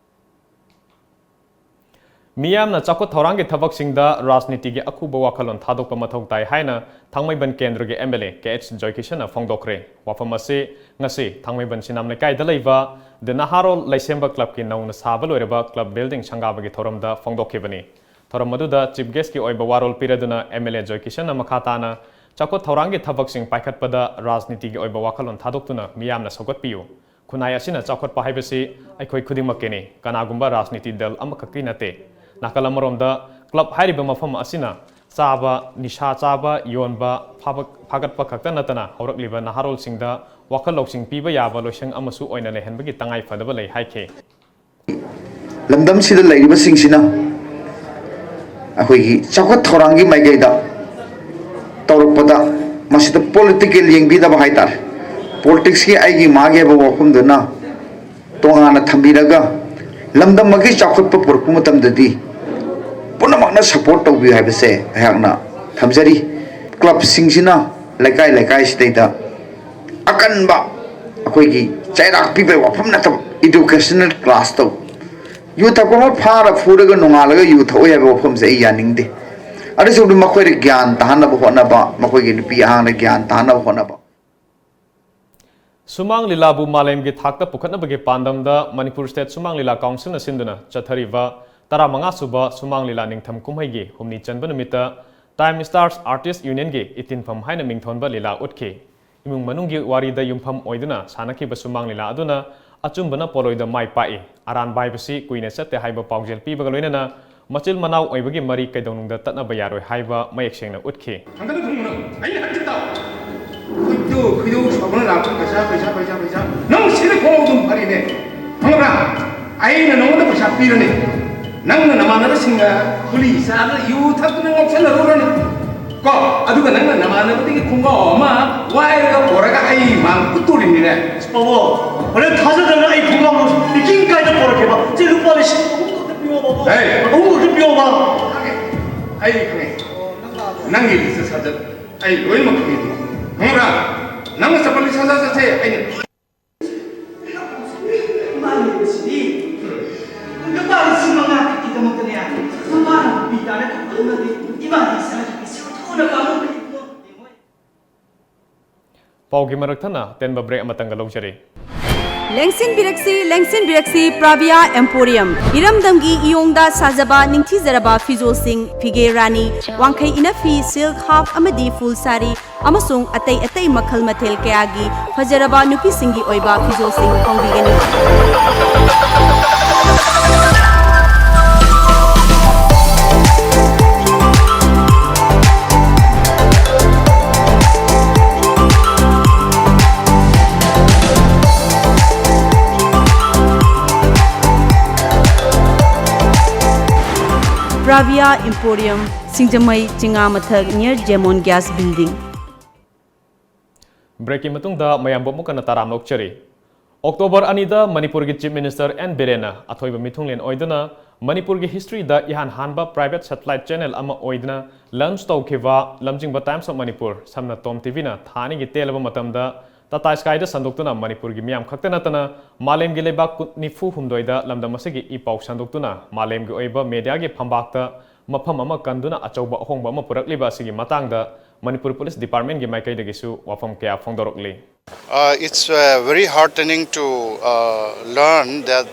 ꯃꯤꯌꯥꯝꯅ ꯆꯥꯎꯈꯠ ꯊꯧꯔꯥꯡꯒꯤ ꯊꯕꯛꯁꯤꯡꯗ ꯔꯥꯖꯅꯤꯇꯤꯒꯤ ꯑꯀꯨꯕ ꯋꯥꯈꯜꯂꯣꯟ ꯊꯥꯗꯣꯛꯄ ꯃꯊꯧ ꯇꯥꯏ ꯍꯥꯏꯅ ꯊꯥꯡꯃꯩꯕꯟ ꯀꯦꯟꯗ꯭ꯔꯒꯤ MLA ꯀꯦ ꯑꯩꯆ ꯖꯣꯏꯀꯤꯁꯟꯅ ꯐꯣꯡꯗꯣꯛꯈ꯭ꯔꯦ꯫ ꯋꯥꯐꯝ ꯑꯁꯤ ꯉꯁꯤ ꯊꯥꯡꯃꯩꯕꯟ ꯁꯤꯅꯥꯝ ꯂꯩꯀꯥꯏꯗ ꯂꯩꯕ ꯗ ꯅꯍꯥꯔꯣꯜ ꯂꯩꯁꯦꯝꯕ ꯀ꯭ꯂꯕꯀꯤ ꯅꯧꯅ ꯁꯥꯕ ꯂꯣꯏꯔꯕ ꯀ꯭ꯂꯕ ꯕꯤꯜꯗꯤꯡ ꯁꯪꯒꯥꯕꯒꯤ ꯊꯧꯔꯝꯗ ꯐꯣꯡꯗꯣꯛꯈꯤꯕꯅꯤ꯫ ꯊꯧꯔꯝ ꯑꯗꯨꯗ ꯆꯤꯐ ꯒꯦꯁꯀꯤ ꯑꯣꯏꯕ ꯋꯥꯔꯣꯜ ꯄꯤꯔꯗꯨꯅ MLA ꯖꯣꯏꯀꯤꯁꯟꯅ ꯃꯈꯥ ꯇꯥꯅ ꯆꯥꯎꯈꯠ ꯊꯧꯔꯥꯡꯒꯤ ꯊꯕꯛꯁꯤꯡ ꯄꯥꯏꯈꯠꯄꯗ ꯔꯥꯖꯅꯤꯇꯤꯒꯤ ꯑꯣꯏꯕ ꯋꯥꯈꯜꯂꯣꯟ ꯊꯥꯗꯣꯛꯇꯨꯅ ꯃꯤꯌꯥꯝꯅ ꯁꯧꯒꯠꯄꯤꯌꯨ꯫ ꯈꯨꯟꯅꯥꯏ ꯑꯁꯤꯅ ꯆꯥꯎꯈꯠꯄ ꯍꯥꯏꯕꯁꯤ ꯑꯩꯈꯣꯏ ꯈꯨꯗꯤꯡꯃꯛꯀꯤꯅꯤ, ꯀꯅꯥꯒꯨꯝꯕ ꯔꯥꯖꯅꯤꯇꯤ ꯗꯜ ꯑꯃꯈꯛꯀꯤ ꯅꯠꯇꯦ꯫ ꯅꯥꯀꯜ ꯑꯃꯔꯣꯝꯗ, ꯀ꯭ꯂꯕ ꯍꯥꯏꯔꯤꯕ ꯃꯐꯝ ꯑꯁꯤꯅ ꯆꯥꯕ, ꯅꯤꯁꯥ ꯆꯥꯕ, ꯌꯣꯟꯕ, ꯐꯥꯕ-, ꯐꯥꯒꯠꯄ ꯈꯛꯇ ꯅꯠꯇꯅ ꯍꯧꯔꯛꯂꯤꯕ ꯅꯍꯥꯔꯣꯜꯁꯤꯡꯗ ꯋꯥꯈꯜ ꯂꯧꯁꯤꯡ ꯄꯤꯕ ꯌꯥꯕ ꯂꯣꯏꯁꯪ ꯑꯃꯁꯨ ꯑꯣꯏꯅ ꯂꯩꯍꯟꯕꯒꯤ ꯇꯉꯥꯏ ꯐꯗꯕ ꯂꯩ ꯍꯥꯏꯈꯤ꯫ ꯂꯝꯗꯝꯁꯤꯗ ꯂꯩꯔꯤꯕꯁꯤꯡꯁꯤꯅ ꯑꯩꯈꯣꯏꯒꯤ ꯆꯥꯎꯈꯠ ꯊꯧꯔꯥꯡꯒꯤ ꯃꯥꯏꯀꯩꯗ ꯇꯧꯔꯛꯄꯗ ꯃꯁꯤꯗ ꯄꯣꯂꯤꯇꯤꯀꯦꯜ ꯌꯦꯡꯕꯤꯗꯕ ꯍꯥꯏꯇꯥꯔꯦ꯫ ꯄꯣꯂꯤꯇꯤꯛꯁꯀꯤ ꯑꯩꯒꯤ ꯃꯥꯒꯤ ꯍꯥꯏꯕ ꯋꯥꯐꯝꯗꯨꯅ ꯇꯣꯉꯥꯟꯅ ꯊꯝꯕꯤꯔꯒ ꯂꯝꯗꯝ ꯑꯃꯒꯤ ꯆꯥꯎꯈꯠꯄ ꯄꯨꯔꯛꯄ ꯃꯇꯝꯗꯗꯤ ꯄꯨꯝꯅꯃꯛꯅ ꯁꯄꯣꯔꯠ ꯇꯧꯕꯤꯌꯨ ꯍꯥꯏꯕꯁꯦ ꯑꯩꯍꯥꯛꯅ ꯊꯝꯖꯔꯤ꯫ ꯀ꯭ꯂꯕꯁꯤꯡꯁꯤꯅ ꯂꯩꯀꯥꯏ ꯂꯩꯀꯥꯏꯁꯤꯗꯩꯗ ꯑꯀꯟꯕ ꯑꯩꯈꯣꯏꯒꯤ ꯆꯩꯔꯥꯛ ꯄꯤꯕꯒꯤ ꯋꯥꯐꯝ ꯅꯠꯇꯕ, ꯏꯗꯨꯀꯦꯁꯅꯦꯜ ꯀ꯭ꯂꯥꯁ ꯇꯧ꯫ ꯌꯨ ꯊꯛꯄ ꯑꯃ ꯐꯥꯔ ꯐꯨꯔꯒ ꯅꯣꯡꯉꯥꯜꯂꯒ ꯌꯨ ꯊꯛꯑꯣꯏ ꯍꯥꯏꯕ ꯋꯥꯐꯝꯁꯦ ꯑꯩ ꯌꯥꯅꯤꯡꯗꯦ꯫ ꯑꯗꯨꯁꯨ ꯃꯈꯣꯏꯗ ꯒ꯭ꯌꯥꯟ ꯇꯥꯍꯟꯅꯕ ꯍꯣꯠꯅꯕ, ꯃꯈꯣꯏꯒꯤ ꯅꯨꯄꯤ ꯑꯉꯥꯡꯗ ꯒ꯭ꯌꯥꯟ ꯇꯥꯍꯟꯅꯕ ꯍꯣꯠꯅꯕ꯫ ꯁꯨꯃꯥꯡ ꯂꯤꯂꯥꯕꯨ ꯃꯥꯂꯦꯝꯒꯤ ꯊꯥꯛꯇ ꯄꯨꯈꯠꯅꯕꯒꯤ ꯄꯥꯟꯗꯝꯗ ꯃꯅꯤꯄꯨꯔ ꯁ꯭ꯇꯦꯠ ꯁꯨꯃꯥꯡ ꯂꯤꯂꯥ ꯀꯥꯎꯟꯁꯤꯜꯅ ꯁꯤꯟꯗꯨꯅ ꯆꯠꯊꯔꯤꯕ ꯇꯔꯥꯃꯉꯥ ꯁꯨꯕ ꯁꯨꯃꯥꯡ ꯂꯤꯂꯥ ꯅꯤꯡꯊꯝ ꯀꯨꯝꯍꯩꯒꯤ ꯍꯨꯝꯅꯤ ꯆꯟꯕ ꯅꯨꯃꯤꯠꯇ ꯇꯥꯏꯝ ꯁ꯭ꯇꯥꯔꯁ ꯑꯥꯔꯇꯤꯁ ꯌꯨꯅꯤꯌꯟꯒꯤ ꯏꯇꯤꯟꯐꯝ ꯍꯥꯏꯅ ꯃꯤꯡꯊꯣꯟꯕ ꯂꯤꯂꯥ ꯎꯠꯈꯤ꯫ ꯏꯃꯨꯡ ꯃꯅꯨꯡꯒꯤ ꯋꯥꯔꯤꯗ ꯌꯨꯝꯐꯝ ꯑꯣꯏꯗꯨꯅ ꯁꯥꯟꯅꯈꯤꯕ ꯁꯨꯃꯥꯡ ꯂꯤꯂꯥ ꯑꯗꯨꯅ ꯑꯆꯨꯝꯕꯅ ꯄꯣꯠꯂꯣꯏꯗ ꯃꯥꯏ ꯄꯥꯛꯏ꯫ ꯑꯔꯥꯟꯕ ꯍꯥꯏꯕꯁꯤ ꯀꯨꯏꯅ ꯆꯠꯇꯦ ꯍꯥꯏꯕ ꯄꯥꯎꯖꯦꯜ ꯄꯤꯕꯒ ꯂꯣꯏꯅꯅ ꯃꯆꯤꯜ ꯃꯅꯥꯎ ꯑꯣꯏꯕꯒꯤ ꯃꯔꯤ ꯀꯩꯗꯧꯅꯨꯡꯗ ꯇꯠꯅꯕ ꯌꯥꯔꯣꯏ ꯍꯥꯏꯕ ꯃꯌꯦꯛ ꯁꯦꯡꯅ ꯎꯠꯈꯤ꯫ ꯍꯟꯗꯛ ꯊꯨꯡꯅ ꯑꯩꯅ ꯍꯟꯗꯛ ꯇꯧ꯫ ꯈꯣꯏꯗꯧ ꯈꯣꯏꯗꯧ ꯁꯥꯎꯒꯠꯂ ꯂꯥꯛꯄ ꯄꯩꯁꯥ, ꯄꯩꯁꯥ, ꯄꯩꯁꯥ, ꯄꯩꯁꯥ꯫ ꯅꯪ ꯁꯤꯗ ꯈꯣꯡ ꯑꯗꯨꯝ ꯐꯔꯤꯅꯦ꯫ ꯈꯪꯕ꯭ꯔꯥ? ꯑꯩꯅ ꯅꯉꯣꯟꯗ ꯄꯩꯁꯥ ꯄꯤꯔꯅꯤ꯫ ꯅꯪꯅ ꯅꯃꯥꯟꯅꯕꯁꯤꯡꯒ ꯒꯨꯂꯤ ꯆꯥꯗꯅ ꯌꯨ ꯊꯛꯇꯅ ꯉꯥꯎꯁꯟꯅꯔꯨꯔꯅꯤ꯫ ꯀꯣ? ꯑꯗꯨꯒ ꯅꯪꯅ ꯅꯃꯥꯟꯅꯕꯗꯒꯤ ꯈꯣꯡꯒ꯭ꯔꯥꯎ ꯑꯃ ꯋꯥꯏꯔꯒ ꯄꯨꯔꯒ ꯑꯩ ꯃꯥꯡ ꯎꯠꯇꯣꯔꯤꯕꯅꯤꯅꯦ꯫ ꯄꯥꯕꯨꯡ, ꯍꯣꯔꯦꯟ ꯊꯥꯖꯗꯅ ꯑꯩ ꯈꯣꯡꯒ꯭ꯔꯥꯎ ꯏꯀꯤꯡ ꯀꯥꯏꯗ ꯄꯨꯔꯛꯀꯦꯕ? ꯁꯤ ꯂꯨꯄꯥ ꯂꯤꯁꯤꯡ ꯑꯍꯨꯝ ꯈꯛꯇ ꯄꯤꯌꯣ, ꯄꯥꯕꯨꯡ꯫ ꯍꯦ! ꯑꯍꯨꯝ ꯈꯛꯇ ꯄꯤꯌꯣꯕ꯫ ꯈꯪꯉꯦ꯫ ꯑꯩ ꯈꯪꯉꯦ꯫ ꯅꯪꯒꯤ ꯂꯤꯁꯇ ꯊꯥꯖ-, ꯑꯩ ꯂꯣꯏꯅꯃꯛ ꯈꯪꯉꯦ꯫ ꯈꯪꯕ꯭ꯔꯥ? ꯅꯪꯅ ꯆꯠꯄ ꯂꯤꯁꯇ ꯆꯠꯁꯦ, ꯑꯩꯅ ꯃꯥꯅꯦꯕꯁꯤꯗꯤ ꯂꯨꯄꯥ ꯂꯤꯁꯤꯡ ꯃꯉꯥ ꯈꯛꯀꯤꯗꯃꯛꯇꯅꯦ, ꯄꯥꯎꯒꯤ ꯃꯔꯛ ꯊꯠꯅ ꯑꯇꯦꯟꯕ break ꯑꯃꯇꯪꯒ ꯂꯧꯖꯔꯤ꯫ ꯂꯦꯡꯁꯤꯟꯕꯤꯔꯛꯁꯤ, ꯂꯦꯡꯁꯤꯟꯕꯤꯔꯛꯁꯤ, Pravia Emporium꯫ ꯏꯔꯝꯗꯝꯒꯤ ꯏꯌꯣꯡꯗ ꯁꯥꯖꯕ ꯅꯤꯡꯊꯤꯖꯔꯕ ꯐꯤꯖꯣꯜꯁꯤꯡ, ꯐꯤꯒꯦ ꯔꯥꯅꯤ, ꯋꯥꯡꯈꯩ ꯏꯅꯐꯤ, silk half ꯑꯃꯗꯤ full ꯁꯥꯔꯤ, ꯑꯃꯁꯨꯡ ꯑꯇꯩ ꯑꯇꯩ ꯃꯈꯜ ꯃꯊꯦꯜ ꯀꯌꯥꯒꯤ ꯐꯖꯔꯕ ꯅꯨꯄꯤꯁꯤꯡꯒꯤ ꯑꯣꯏꯕ ꯐꯤꯖꯣꯜꯁꯤꯡ ꯐꯪꯕꯤꯒꯅꯤ꯫ Pravia Emporium, ꯁꯤꯡꯖꯃꯩ, ꯆꯤꯉꯥꯃꯊꯛ, near Jemon Gas Building꯫ Breakꯀꯤ ꯃꯇꯨꯡꯗ ꯃꯌꯥꯝꯕꯨ ꯑꯃꯨꯛ ꯍꯟꯅ ꯇꯔꯥꯝꯅ ꯑꯣꯛꯆꯔꯤ꯫ October ꯑꯅꯤꯗ ꯃꯅꯤꯄꯨꯔꯒꯤ Chief Minister ꯑꯦꯟ ꯕꯤꯔꯦꯟꯅ ꯑꯊꯣꯏꯕ ꯃꯤꯊꯨꯡꯂꯦꯟ ꯑꯣꯏꯗꯨꯅ ꯃꯅꯤꯄꯨꯔꯒꯤ historyꯗ ꯏꯍꯥꯟ ꯍꯥꯟꯕ private satellite channel ꯑꯃ ꯑꯣꯏꯗꯨꯅ launch ꯇꯧꯈꯤꯕ ꯂꯝꯖꯤꯡꯕ Times of Manipur, ꯁꯝꯅ TOM TVꯅ ꯊꯥ ꯑꯅꯤꯒꯤ ꯇꯦꯜꯂꯕ ꯃꯇꯝꯗ Tata Skyꯗ ꯁꯟꯗꯣꯛꯇꯨꯅ ꯃꯅꯤꯄꯨꯔꯒꯤ ꯃꯤꯌꯥꯝ ꯈꯛꯇ ꯅꯠꯇꯅ ꯃꯥꯂꯦꯝꯒꯤ ꯂꯩꯕꯥꯛ ꯀꯨꯟ-, ꯅꯤꯐꯨ ꯍꯨꯝꯗꯣꯏꯗ ꯂꯝꯗꯝ ꯑꯁꯤꯒꯤ ꯏ ꯄꯥꯎ ꯁꯟꯗꯣꯛꯇꯨꯅ ꯃꯥꯂꯦꯝꯒꯤ ꯑꯣꯏꯕ mediaꯒꯤ ꯐꯝꯕꯥꯛꯇ ꯃꯐꯝ ꯑꯃ ꯀꯟꯗꯨꯅ ꯑꯆꯧꯕ ꯑꯍꯣꯡꯕ ꯑꯃ ꯄꯨꯔꯛꯂꯤꯕ ꯑꯁꯤꯒꯤ ꯃꯇꯥꯡꯗ ꯃꯅꯤꯄꯨꯔ Police Departmentꯀꯤ ꯃꯥꯏꯀꯩꯗꯒꯤꯁꯨ ꯋꯥꯐꯝ ꯀꯌꯥ ꯐꯣꯡꯗꯣꯔꯛꯂꯤ꯫ Uh, it's uh, very heartening to uh, learn that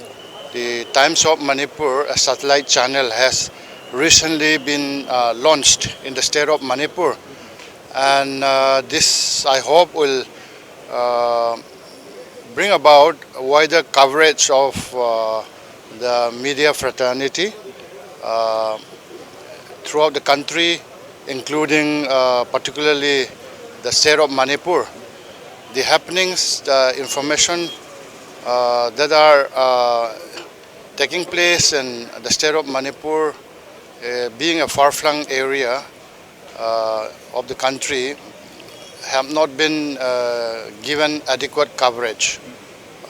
the Times of Manipur, a satellite channel, has recently been uh, launched in the state of Manipur. And uh, this, I hope, will uh, bring about wider coverage of uh, the media fraternity uh, throughout the country, including uh, particularly the state of Manipur. The happenings, the information uh, that are uh, taking place in the state of Manipur, uh, being a far-flung area uh, of the country, have not been uh, given adequate coverage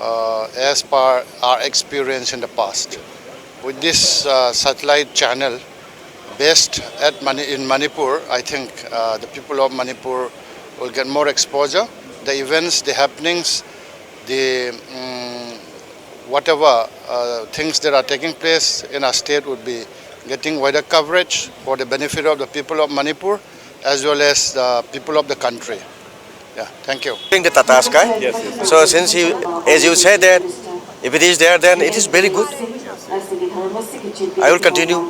uh, as per our experience in the past. With this uh, satellite channel based at Mani- in Manipur, I think uh, the people of Manipur will get more exposure. The events, the happenings, the um, whatever uh, things that are taking place in our state would be getting wider coverage for the benefit of the people of Manipur as well as the people of the country. Yeah, thank you. During the Tata Sky. Yes, yes. So since he, as you said that, if it is there, then it is very good. I will continue.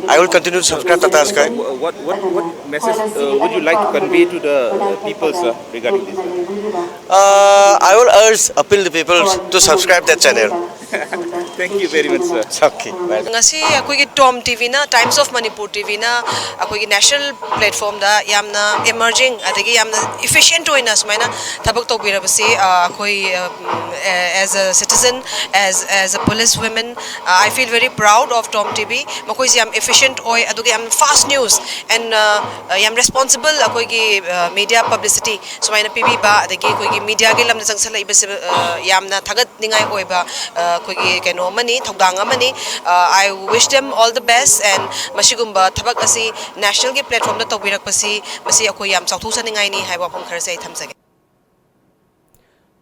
I will continue to subscribe Tata Sky. What, what, what message uh, would you like to convey to the uh, people, sir, regarding this? Uh, I will urge, appeal the people to subscribe that channel. Thank you very much, sir. Okay. Well, ꯉꯁꯤ ꯑꯩꯈꯣꯏꯒꯤ ꯇꯣꯝ ꯇꯤꯚꯤꯅ, Times of Manipur ꯇꯤꯚꯤꯅ ꯑꯩꯈꯣꯏꯒꯤ national ꯄ꯭ꯂꯦꯠꯐꯣꯝꯗ ꯌꯥꯝꯅ emerging ꯑꯗꯒꯤ ꯌꯥꯝꯅ efficient ꯑꯣꯏꯅ ꯁꯨꯃꯥꯏꯅ ꯊꯕꯛ ꯇꯧꯕꯤꯔꯕꯁꯤ ꯑꯩꯈꯣꯏ, as a citizen, as as a police women, I feel very proud of Tom TV. ꯃꯈꯣꯏꯁꯦ ꯌꯥꯝ ꯏꯐꯤꯁꯤꯌꯦꯟꯠ ꯑꯣꯏ, ꯑꯗꯨꯒ ꯌꯥꯝ ꯐꯥꯁ꯭ꯠ ꯅ꯭ꯌꯨꯁ ꯑꯦꯟ ꯌꯥꯝ ꯔꯦꯁꯄꯣꯟꯁꯤꯕꯜ ꯑꯩꯈꯣꯏꯒꯤ ꯃꯤꯗꯤꯌꯥ ꯄꯕ꯭ꯂꯤꯁꯤꯇꯤ ꯁꯨꯃꯥꯏꯅ ꯄꯤꯕꯤꯕ, ꯑꯗꯒꯤ ꯑꯩꯈꯣꯏꯒꯤ ꯃꯤꯗꯤꯌꯥꯒꯤ ꯂꯝꯗ ꯆꯪꯁꯜꯂꯛꯏꯕꯁꯦ ꯌꯥꯝꯅ ꯊꯥꯒꯠꯅꯤꯡꯉꯥꯏ ꯑꯣꯏꯕ ꯑꯩꯈꯣꯏꯒꯤ ꯀꯩꯅꯣ ꯑꯃꯅꯤ, ꯊꯧꯗꯥꯡ ꯑꯃꯅꯤ꯫ I wish them all the best, and ꯃꯁꯤꯒꯨꯝꯕ ꯊꯕꯛ ꯑꯁꯤ ꯅꯦꯁꯅꯦꯜꯒꯤ ꯄ꯭ꯂꯦꯠꯐꯣꯝꯗ ꯇꯧꯕꯤꯔꯛꯄꯁꯤ, ꯃꯁꯤ ꯑꯩꯈꯣꯏ ꯌꯥꯝ ꯆꯥꯎꯊꯣꯛꯆꯅꯤꯡꯉꯥꯏꯅꯤ ꯍꯥꯏꯕ ꯋꯥꯐꯝ ꯈꯔꯁꯦ ꯑꯩ ꯊꯝꯖꯒꯦ꯫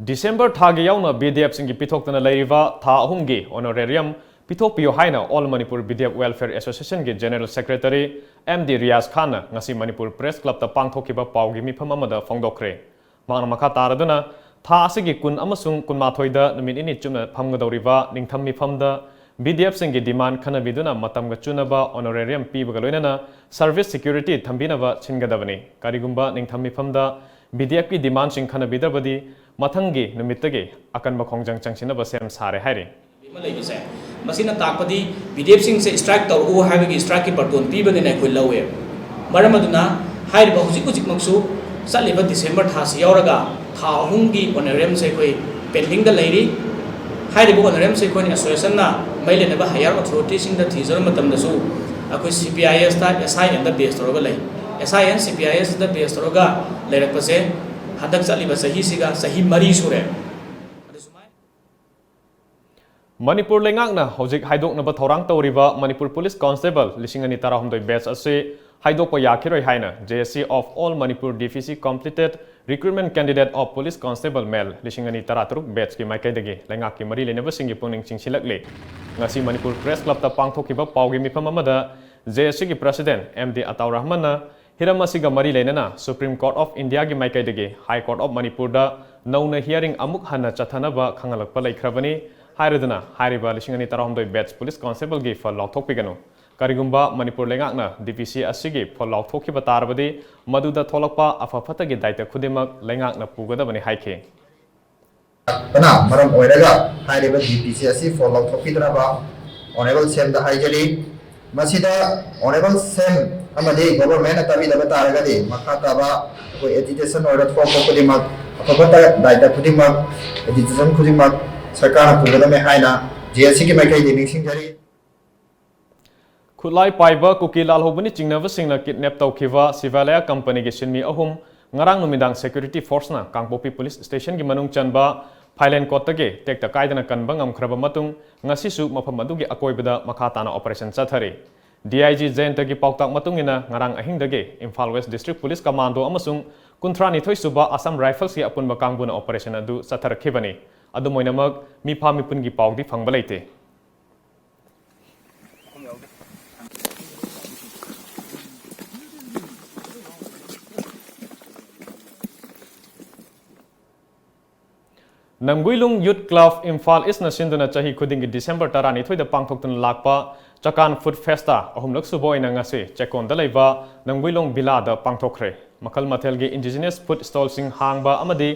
ꯗꯤꯁꯦꯝꯕꯔ ꯊꯥꯒꯤ ꯌꯥꯎꯅ ꯕꯤꯗꯤꯑꯦꯐꯁꯤꯡꯒꯤ ꯄꯤꯊꯣꯛꯇꯅ ꯂꯩꯔꯤꯕ ꯊꯥ ꯑꯍꯨꯝꯒꯤ ꯑꯣꯅꯣꯔꯦꯔꯤꯌꯝ ꯄꯤꯊꯣꯛꯄꯤꯌꯨ ꯍꯥꯏꯅ All Manipur B D F Welfare Associationꯒꯤ General Secretary M D Riyaz ꯈꯥꯟꯅ ꯉꯁꯤ ꯃꯅꯤꯄꯨꯔ ꯄ꯭ꯔꯦꯁ ꯀ꯭ꯂꯕꯇ ꯄꯥꯡꯊꯣꯛꯈꯤꯕ ꯄꯥꯎꯒꯤ ꯃꯤꯐꯝ ꯑꯃꯗ ꯐꯣꯡꯗꯣꯛꯈ꯭ꯔꯦ꯫ ꯃꯍꯥꯛꯅ ꯃꯈꯥ ꯇꯥꯔꯗꯨꯅ, ꯊꯥ ꯑꯁꯤꯒꯤ ꯀꯨꯟ ꯑꯃꯁꯨꯡ ꯀꯨꯟꯃꯥꯊꯣꯏꯗ ꯅꯨꯃꯤꯠ ꯅꯤꯅꯤ ꯆꯨꯞꯅ ꯐꯝꯒꯗꯧꯔꯤꯕ ꯅꯤꯡꯊꯝ ꯃꯤꯐꯝꯗ ꯕꯤꯗꯤꯑꯦꯐꯁꯤꯡꯒꯤ ꯗꯤꯃꯥꯟ ꯈꯟꯅꯕꯤꯗꯨꯅ ꯃꯇꯝꯒ ꯆꯨꯅꯕ ꯑꯣꯅꯣꯔꯦꯔꯤꯌꯝ ꯄꯤꯕꯒ ꯂꯣꯏꯅꯅ ꯁꯔꯚꯤꯁ ꯁꯦꯀ꯭ꯌꯨꯔꯤꯇꯤ ꯊꯝꯕꯤꯅꯕ ꯁꯤꯟꯒꯗꯕꯅꯤ꯫ ꯀꯔꯤꯒꯨꯝꯕ ꯅꯤꯡꯊꯝ ꯃꯤꯐꯝꯗ ꯕꯤꯗꯤꯑꯦꯐꯀꯤ ꯗꯤꯃꯥꯟꯁꯤꯡ ꯈꯟꯅꯕꯤꯗ꯭ꯔꯕꯗꯤ ꯃꯊꯪꯒꯤ ꯅꯨꯃꯤꯠꯇꯒꯤ ꯑꯀꯟꯕ ꯈꯣꯡꯖꯪ ꯆꯪꯁꯤꯟꯅꯕ ꯁꯦꯝ ꯁꯥꯔꯦ ꯍꯥꯏꯔꯤ꯫ ꯑꯃ ꯂꯩꯕꯁꯦ, ꯃꯁꯤꯅ ꯇꯥꯛꯄꯗꯤ ꯕꯤꯗꯤꯑꯦꯐꯁꯤꯡꯁꯦ ꯁ꯭ꯇ꯭ꯔꯥꯏꯛ ꯇꯧꯔꯛꯎ ꯍꯥꯏꯕꯒꯤ ꯁ꯭ꯇ꯭ꯔꯥꯏꯛꯀꯤ ꯄꯔꯇꯣꯟ ꯄꯤꯕꯅꯤꯅ ꯑꯩꯈꯣꯏ ꯂꯧꯋꯦꯕ꯫ ꯃꯔꯝ ꯑꯗꯨꯅ ꯍꯥꯏꯔꯤꯕ ꯍꯧꯖꯤꯛ ꯍꯧꯖꯤꯛꯃꯛꯁꯨ ꯆꯠꯂꯤꯕ ꯗꯤꯁꯦꯝꯕꯔ ꯊꯥꯁꯤ ꯌꯥꯎꯔꯒ ꯊꯥ ꯑꯍꯨꯝꯒꯤ ꯑꯣꯅꯔꯦꯔꯤꯌꯝꯁꯦ ꯑꯩꯈꯣꯏ ꯄꯦꯟꯗꯤꯡꯗ ꯂꯩꯔꯤ꯫ ꯍꯥꯏꯔꯤꯕ ꯑꯣꯅꯔꯦꯔꯤꯌꯝꯁꯦ ꯑꯩꯈꯣꯏꯅ ꯑꯦꯁꯣꯁꯤꯌꯦꯁꯟꯅ ꯃꯔꯤ ꯂꯩꯅꯕ ꯍꯥꯌꯔ ꯑꯣꯊꯣꯔꯤꯇꯤꯁꯤꯡꯗ ꯊꯤꯖꯔꯕ ꯃꯇꯝꯗꯁꯨ ꯑꯩꯈꯣꯏ C P I S ꯇ, S I N ꯗ ꯕꯦꯁ ꯇꯧꯔꯒ ꯂꯩ꯫ S I N, C P I S ꯗ ꯕꯦꯁ ꯇꯧꯔꯒ ꯂꯩꯔꯛꯄꯁꯦ ꯍꯟꯗꯛ ꯆꯠꯂꯤꯕ ꯆꯍꯤꯁꯤꯒ ꯆꯍꯤ ꯃꯔꯤ ꯁꯨꯔꯦ꯫ ꯑꯗꯨ ꯁꯨꯃꯥꯏꯅ ꯃꯅꯤꯄꯨꯔ ꯂꯩꯉꯥꯛꯅ ꯍꯧꯖꯤꯛ ꯍꯥꯏꯗꯣꯛꯅꯕ ꯊꯧꯔꯥꯡ ꯇꯧꯔꯤꯕ ꯃꯅꯤꯄꯨꯔ ꯄꯨꯂꯤꯁ ꯀꯣꯟꯁꯇꯦꯕꯜ ꯂꯤꯁꯤꯡ ꯑꯅꯤ ꯇꯔꯥꯍꯨꯝꯗꯣꯏ ꯕꯦꯆ ꯑꯁꯤ ꯍꯥꯏꯗꯣꯛꯄ ꯌꯥꯈꯤꯔꯣꯏ ꯍꯥꯏꯅ J S C of All Manipur D P C Completed Recruitment Candidate of Police Constable Male ꯂꯤꯁꯤꯡ ꯑꯅꯤ ꯇꯔꯥꯇꯔꯨꯛ ꯕꯦꯆꯀꯤ ꯃꯥꯏꯀꯩꯗꯒꯤ ꯂꯩꯉꯥꯛꯀꯤ ꯃꯔꯤ ꯂꯩꯅꯕꯁꯤꯡꯒꯤ ꯄꯨꯛꯅꯤꯡ ꯆꯤꯡꯁꯤꯜꯂꯛꯂꯤ꯫ ꯉꯁꯤ ꯃꯅꯤꯄꯨꯔ ꯄ꯭ꯔꯦꯁ ꯀ꯭ꯂꯕꯇ ꯄꯥꯡꯊꯣꯛꯈꯤꯕ ꯄꯥꯎꯒꯤ ꯃꯤꯐꯝ ꯑꯃꯗ J S C ꯒꯤ ꯄ꯭ꯔꯁꯤꯗꯦꯟ M D ꯑꯇꯥꯎ ꯔꯍꯃꯟꯅ ꯍꯤꯔꯝ ꯑꯁꯤꯒ ꯃꯔꯤ ꯂꯩꯅꯅ Supreme Court of Indiaꯒꯤ ꯃꯥꯏꯀꯩꯗꯒꯤ High Court of ꯃꯅꯤꯄꯨꯔꯗ ꯅꯧꯅ hearing ꯑꯃꯨꯛ ꯍꯟꯅ ꯆꯠꯊꯅꯕ ꯈꯪꯍꯜꯂꯛꯄ ꯂꯩꯈ꯭ꯔꯕꯅꯤ꯫ ꯍꯥꯏꯔꯗꯨꯅ ꯍꯥꯏꯔꯤꯕ ꯂꯤꯁꯤꯡ ꯑꯅꯤ ꯇꯔꯥꯍꯨꯝꯗꯣꯏ batch police constableꯒꯤ ꯐꯜ ꯂꯥꯎꯊꯣꯛꯄꯤꯒꯅꯨ꯫ ꯀꯔꯤꯒꯨꯝꯕ ꯃꯅꯤꯄꯨꯔ ꯂꯩꯉꯥꯛꯅ DPC ꯑꯁꯤꯒꯤ ꯐꯜ ꯂꯥꯎꯊꯣꯛꯈꯤꯕ ꯇꯥꯔꯕꯗꯤ ꯃꯗꯨꯗ ꯊꯣꯛꯂꯛꯄ ꯑꯐ ꯐꯠꯇꯒꯤ ꯗꯥꯏꯇ ꯈꯨꯗꯤꯡꯃꯛ ꯂꯩꯉꯥꯛꯅ ꯄꯨꯒꯗꯕꯅꯤ ꯍꯥꯏꯈꯤ꯫ ꯄꯅ ꯃꯔꯝ ꯑꯣꯏꯔꯒ ꯍꯥꯏꯔꯤꯕ DPC ꯑꯁꯤ ꯐꯣꯜ ꯂꯧꯊꯣꯛꯄꯤꯗꯅꯕ Honourable CEMꯗ ꯍꯥꯏꯖꯔꯤ꯫ ꯃꯁꯤꯗ Honourable CEM ꯑꯃꯗꯤ Governmentꯅ ꯇꯥꯕꯤꯗꯕ ꯇꯥꯔꯒꯗꯤ ꯃꯈꯥ ꯇꯥꯕ ꯑꯩꯈꯣꯏ agitation ꯑꯣꯏꯔꯣ ꯊꯣꯛꯄ ꯈꯨꯗꯤꯡꯃꯛ ꯑꯐ ꯐꯠꯇ ꯗꯥꯏꯇ ꯈꯨꯗꯤꯡꯃꯛ agitation ꯈꯨꯗꯤꯡꯃꯛ ꯁꯔꯀꯥꯔꯅ ꯄꯨꯒꯗꯕꯅꯤ ꯍꯥꯏꯅ JACꯒꯤ ꯃꯥꯏꯀꯩꯗꯒꯤ ꯅꯤꯡꯁꯤꯡꯖꯔꯤ꯫ ꯈꯨꯠꯂꯥꯏ ꯄꯥꯏꯕ ꯀꯨꯀꯤ ꯂꯥꯜꯍꯧꯕꯅꯤ ꯆꯤꯡꯅꯕꯁꯤꯡꯅ kidnap ꯇꯧꯈꯤꯕ ꯁꯤꯚꯥꯂꯌꯥ ꯀꯝꯄꯅꯤꯒꯤ ꯁꯤꯟꯃꯤ ꯑꯍꯨꯝ ꯉꯔꯥꯡ ꯅꯨꯃꯤꯗꯥꯡ security forceꯅ ꯀꯥꯡꯄꯣꯛꯄꯤ police stationꯒꯤ ꯃꯅꯨꯡ ꯆꯟꯕ ꯐꯥꯏꯂꯦꯟ ꯀꯣꯠꯇꯒꯤ ꯇꯦꯛꯇ ꯀꯥꯏꯗꯅ ꯀꯟꯕ ꯉꯝꯈ꯭ꯔꯕ ꯃꯇꯨꯡ ꯉꯁꯤꯁꯨ ꯃꯐꯝ ꯑꯗꯨꯒꯤ ꯑꯀꯣꯏꯕꯗ ꯃꯈꯥ ꯇꯥꯅ operation ꯆꯠꯊꯔꯤ꯫ DIG ꯖꯌꯟꯇꯒꯤ ꯄꯥꯎꯇꯥꯛ ꯃꯇꯨꯡ ꯏꯟꯅ ꯉꯔꯥꯡ ꯑꯍꯤꯡꯗꯒꯤ Imphal West District Police Commando ꯑꯃꯁꯨꯡ ꯀꯨꯟꯊ꯭ꯔꯥ ꯅꯤꯊꯣꯏ ꯁꯨꯕ Assam Riflesꯀꯤ ꯑꯄꯨꯟꯕ ꯀꯥꯡꯕꯨꯅ operation ꯑꯗꯨ ꯆꯠꯊꯔꯛꯈꯤꯕꯅꯤ꯫ ꯑꯗꯨꯝ ꯑꯣꯏꯅꯃꯛ ꯃꯤꯐꯥ ꯃꯤꯄꯨꯟꯒꯤ ꯄꯥꯎꯗꯤ ꯐꯪꯕ ꯂꯩꯇꯦ꯫ ꯅꯝꯒꯨꯏꯂꯨꯡ Youth Club ꯏꯝꯐꯥꯜ Eastꯅ ꯁꯤꯟꯗꯨꯅ ꯆꯍꯤ ꯈꯨꯗꯤꯡꯒꯤ December ꯇꯔꯥꯅꯤꯊꯣꯏꯗ ꯄꯥꯡꯊꯣꯛꯇꯨꯅ ꯂꯥꯛꯄ ꯆꯀꯥꯟ Food Festꯇ ꯑꯍꯨꯝꯂꯛ ꯁꯨꯕ ꯑꯣꯏꯅ ꯉꯁꯤ ꯆꯦꯛꯀꯣꯟꯗ ꯂꯩꯕ ꯅꯝꯒꯨꯏꯂꯣꯡ ꯚꯤꯂꯥꯗ ꯄꯥꯡꯊꯣꯛꯈ꯭ꯔꯦ꯫ ꯃꯈꯜ ꯃꯊꯦꯜꯒꯤ indigenous food stallꯁꯤꯡ ꯍꯥꯡꯕ ꯑꯃꯗꯤ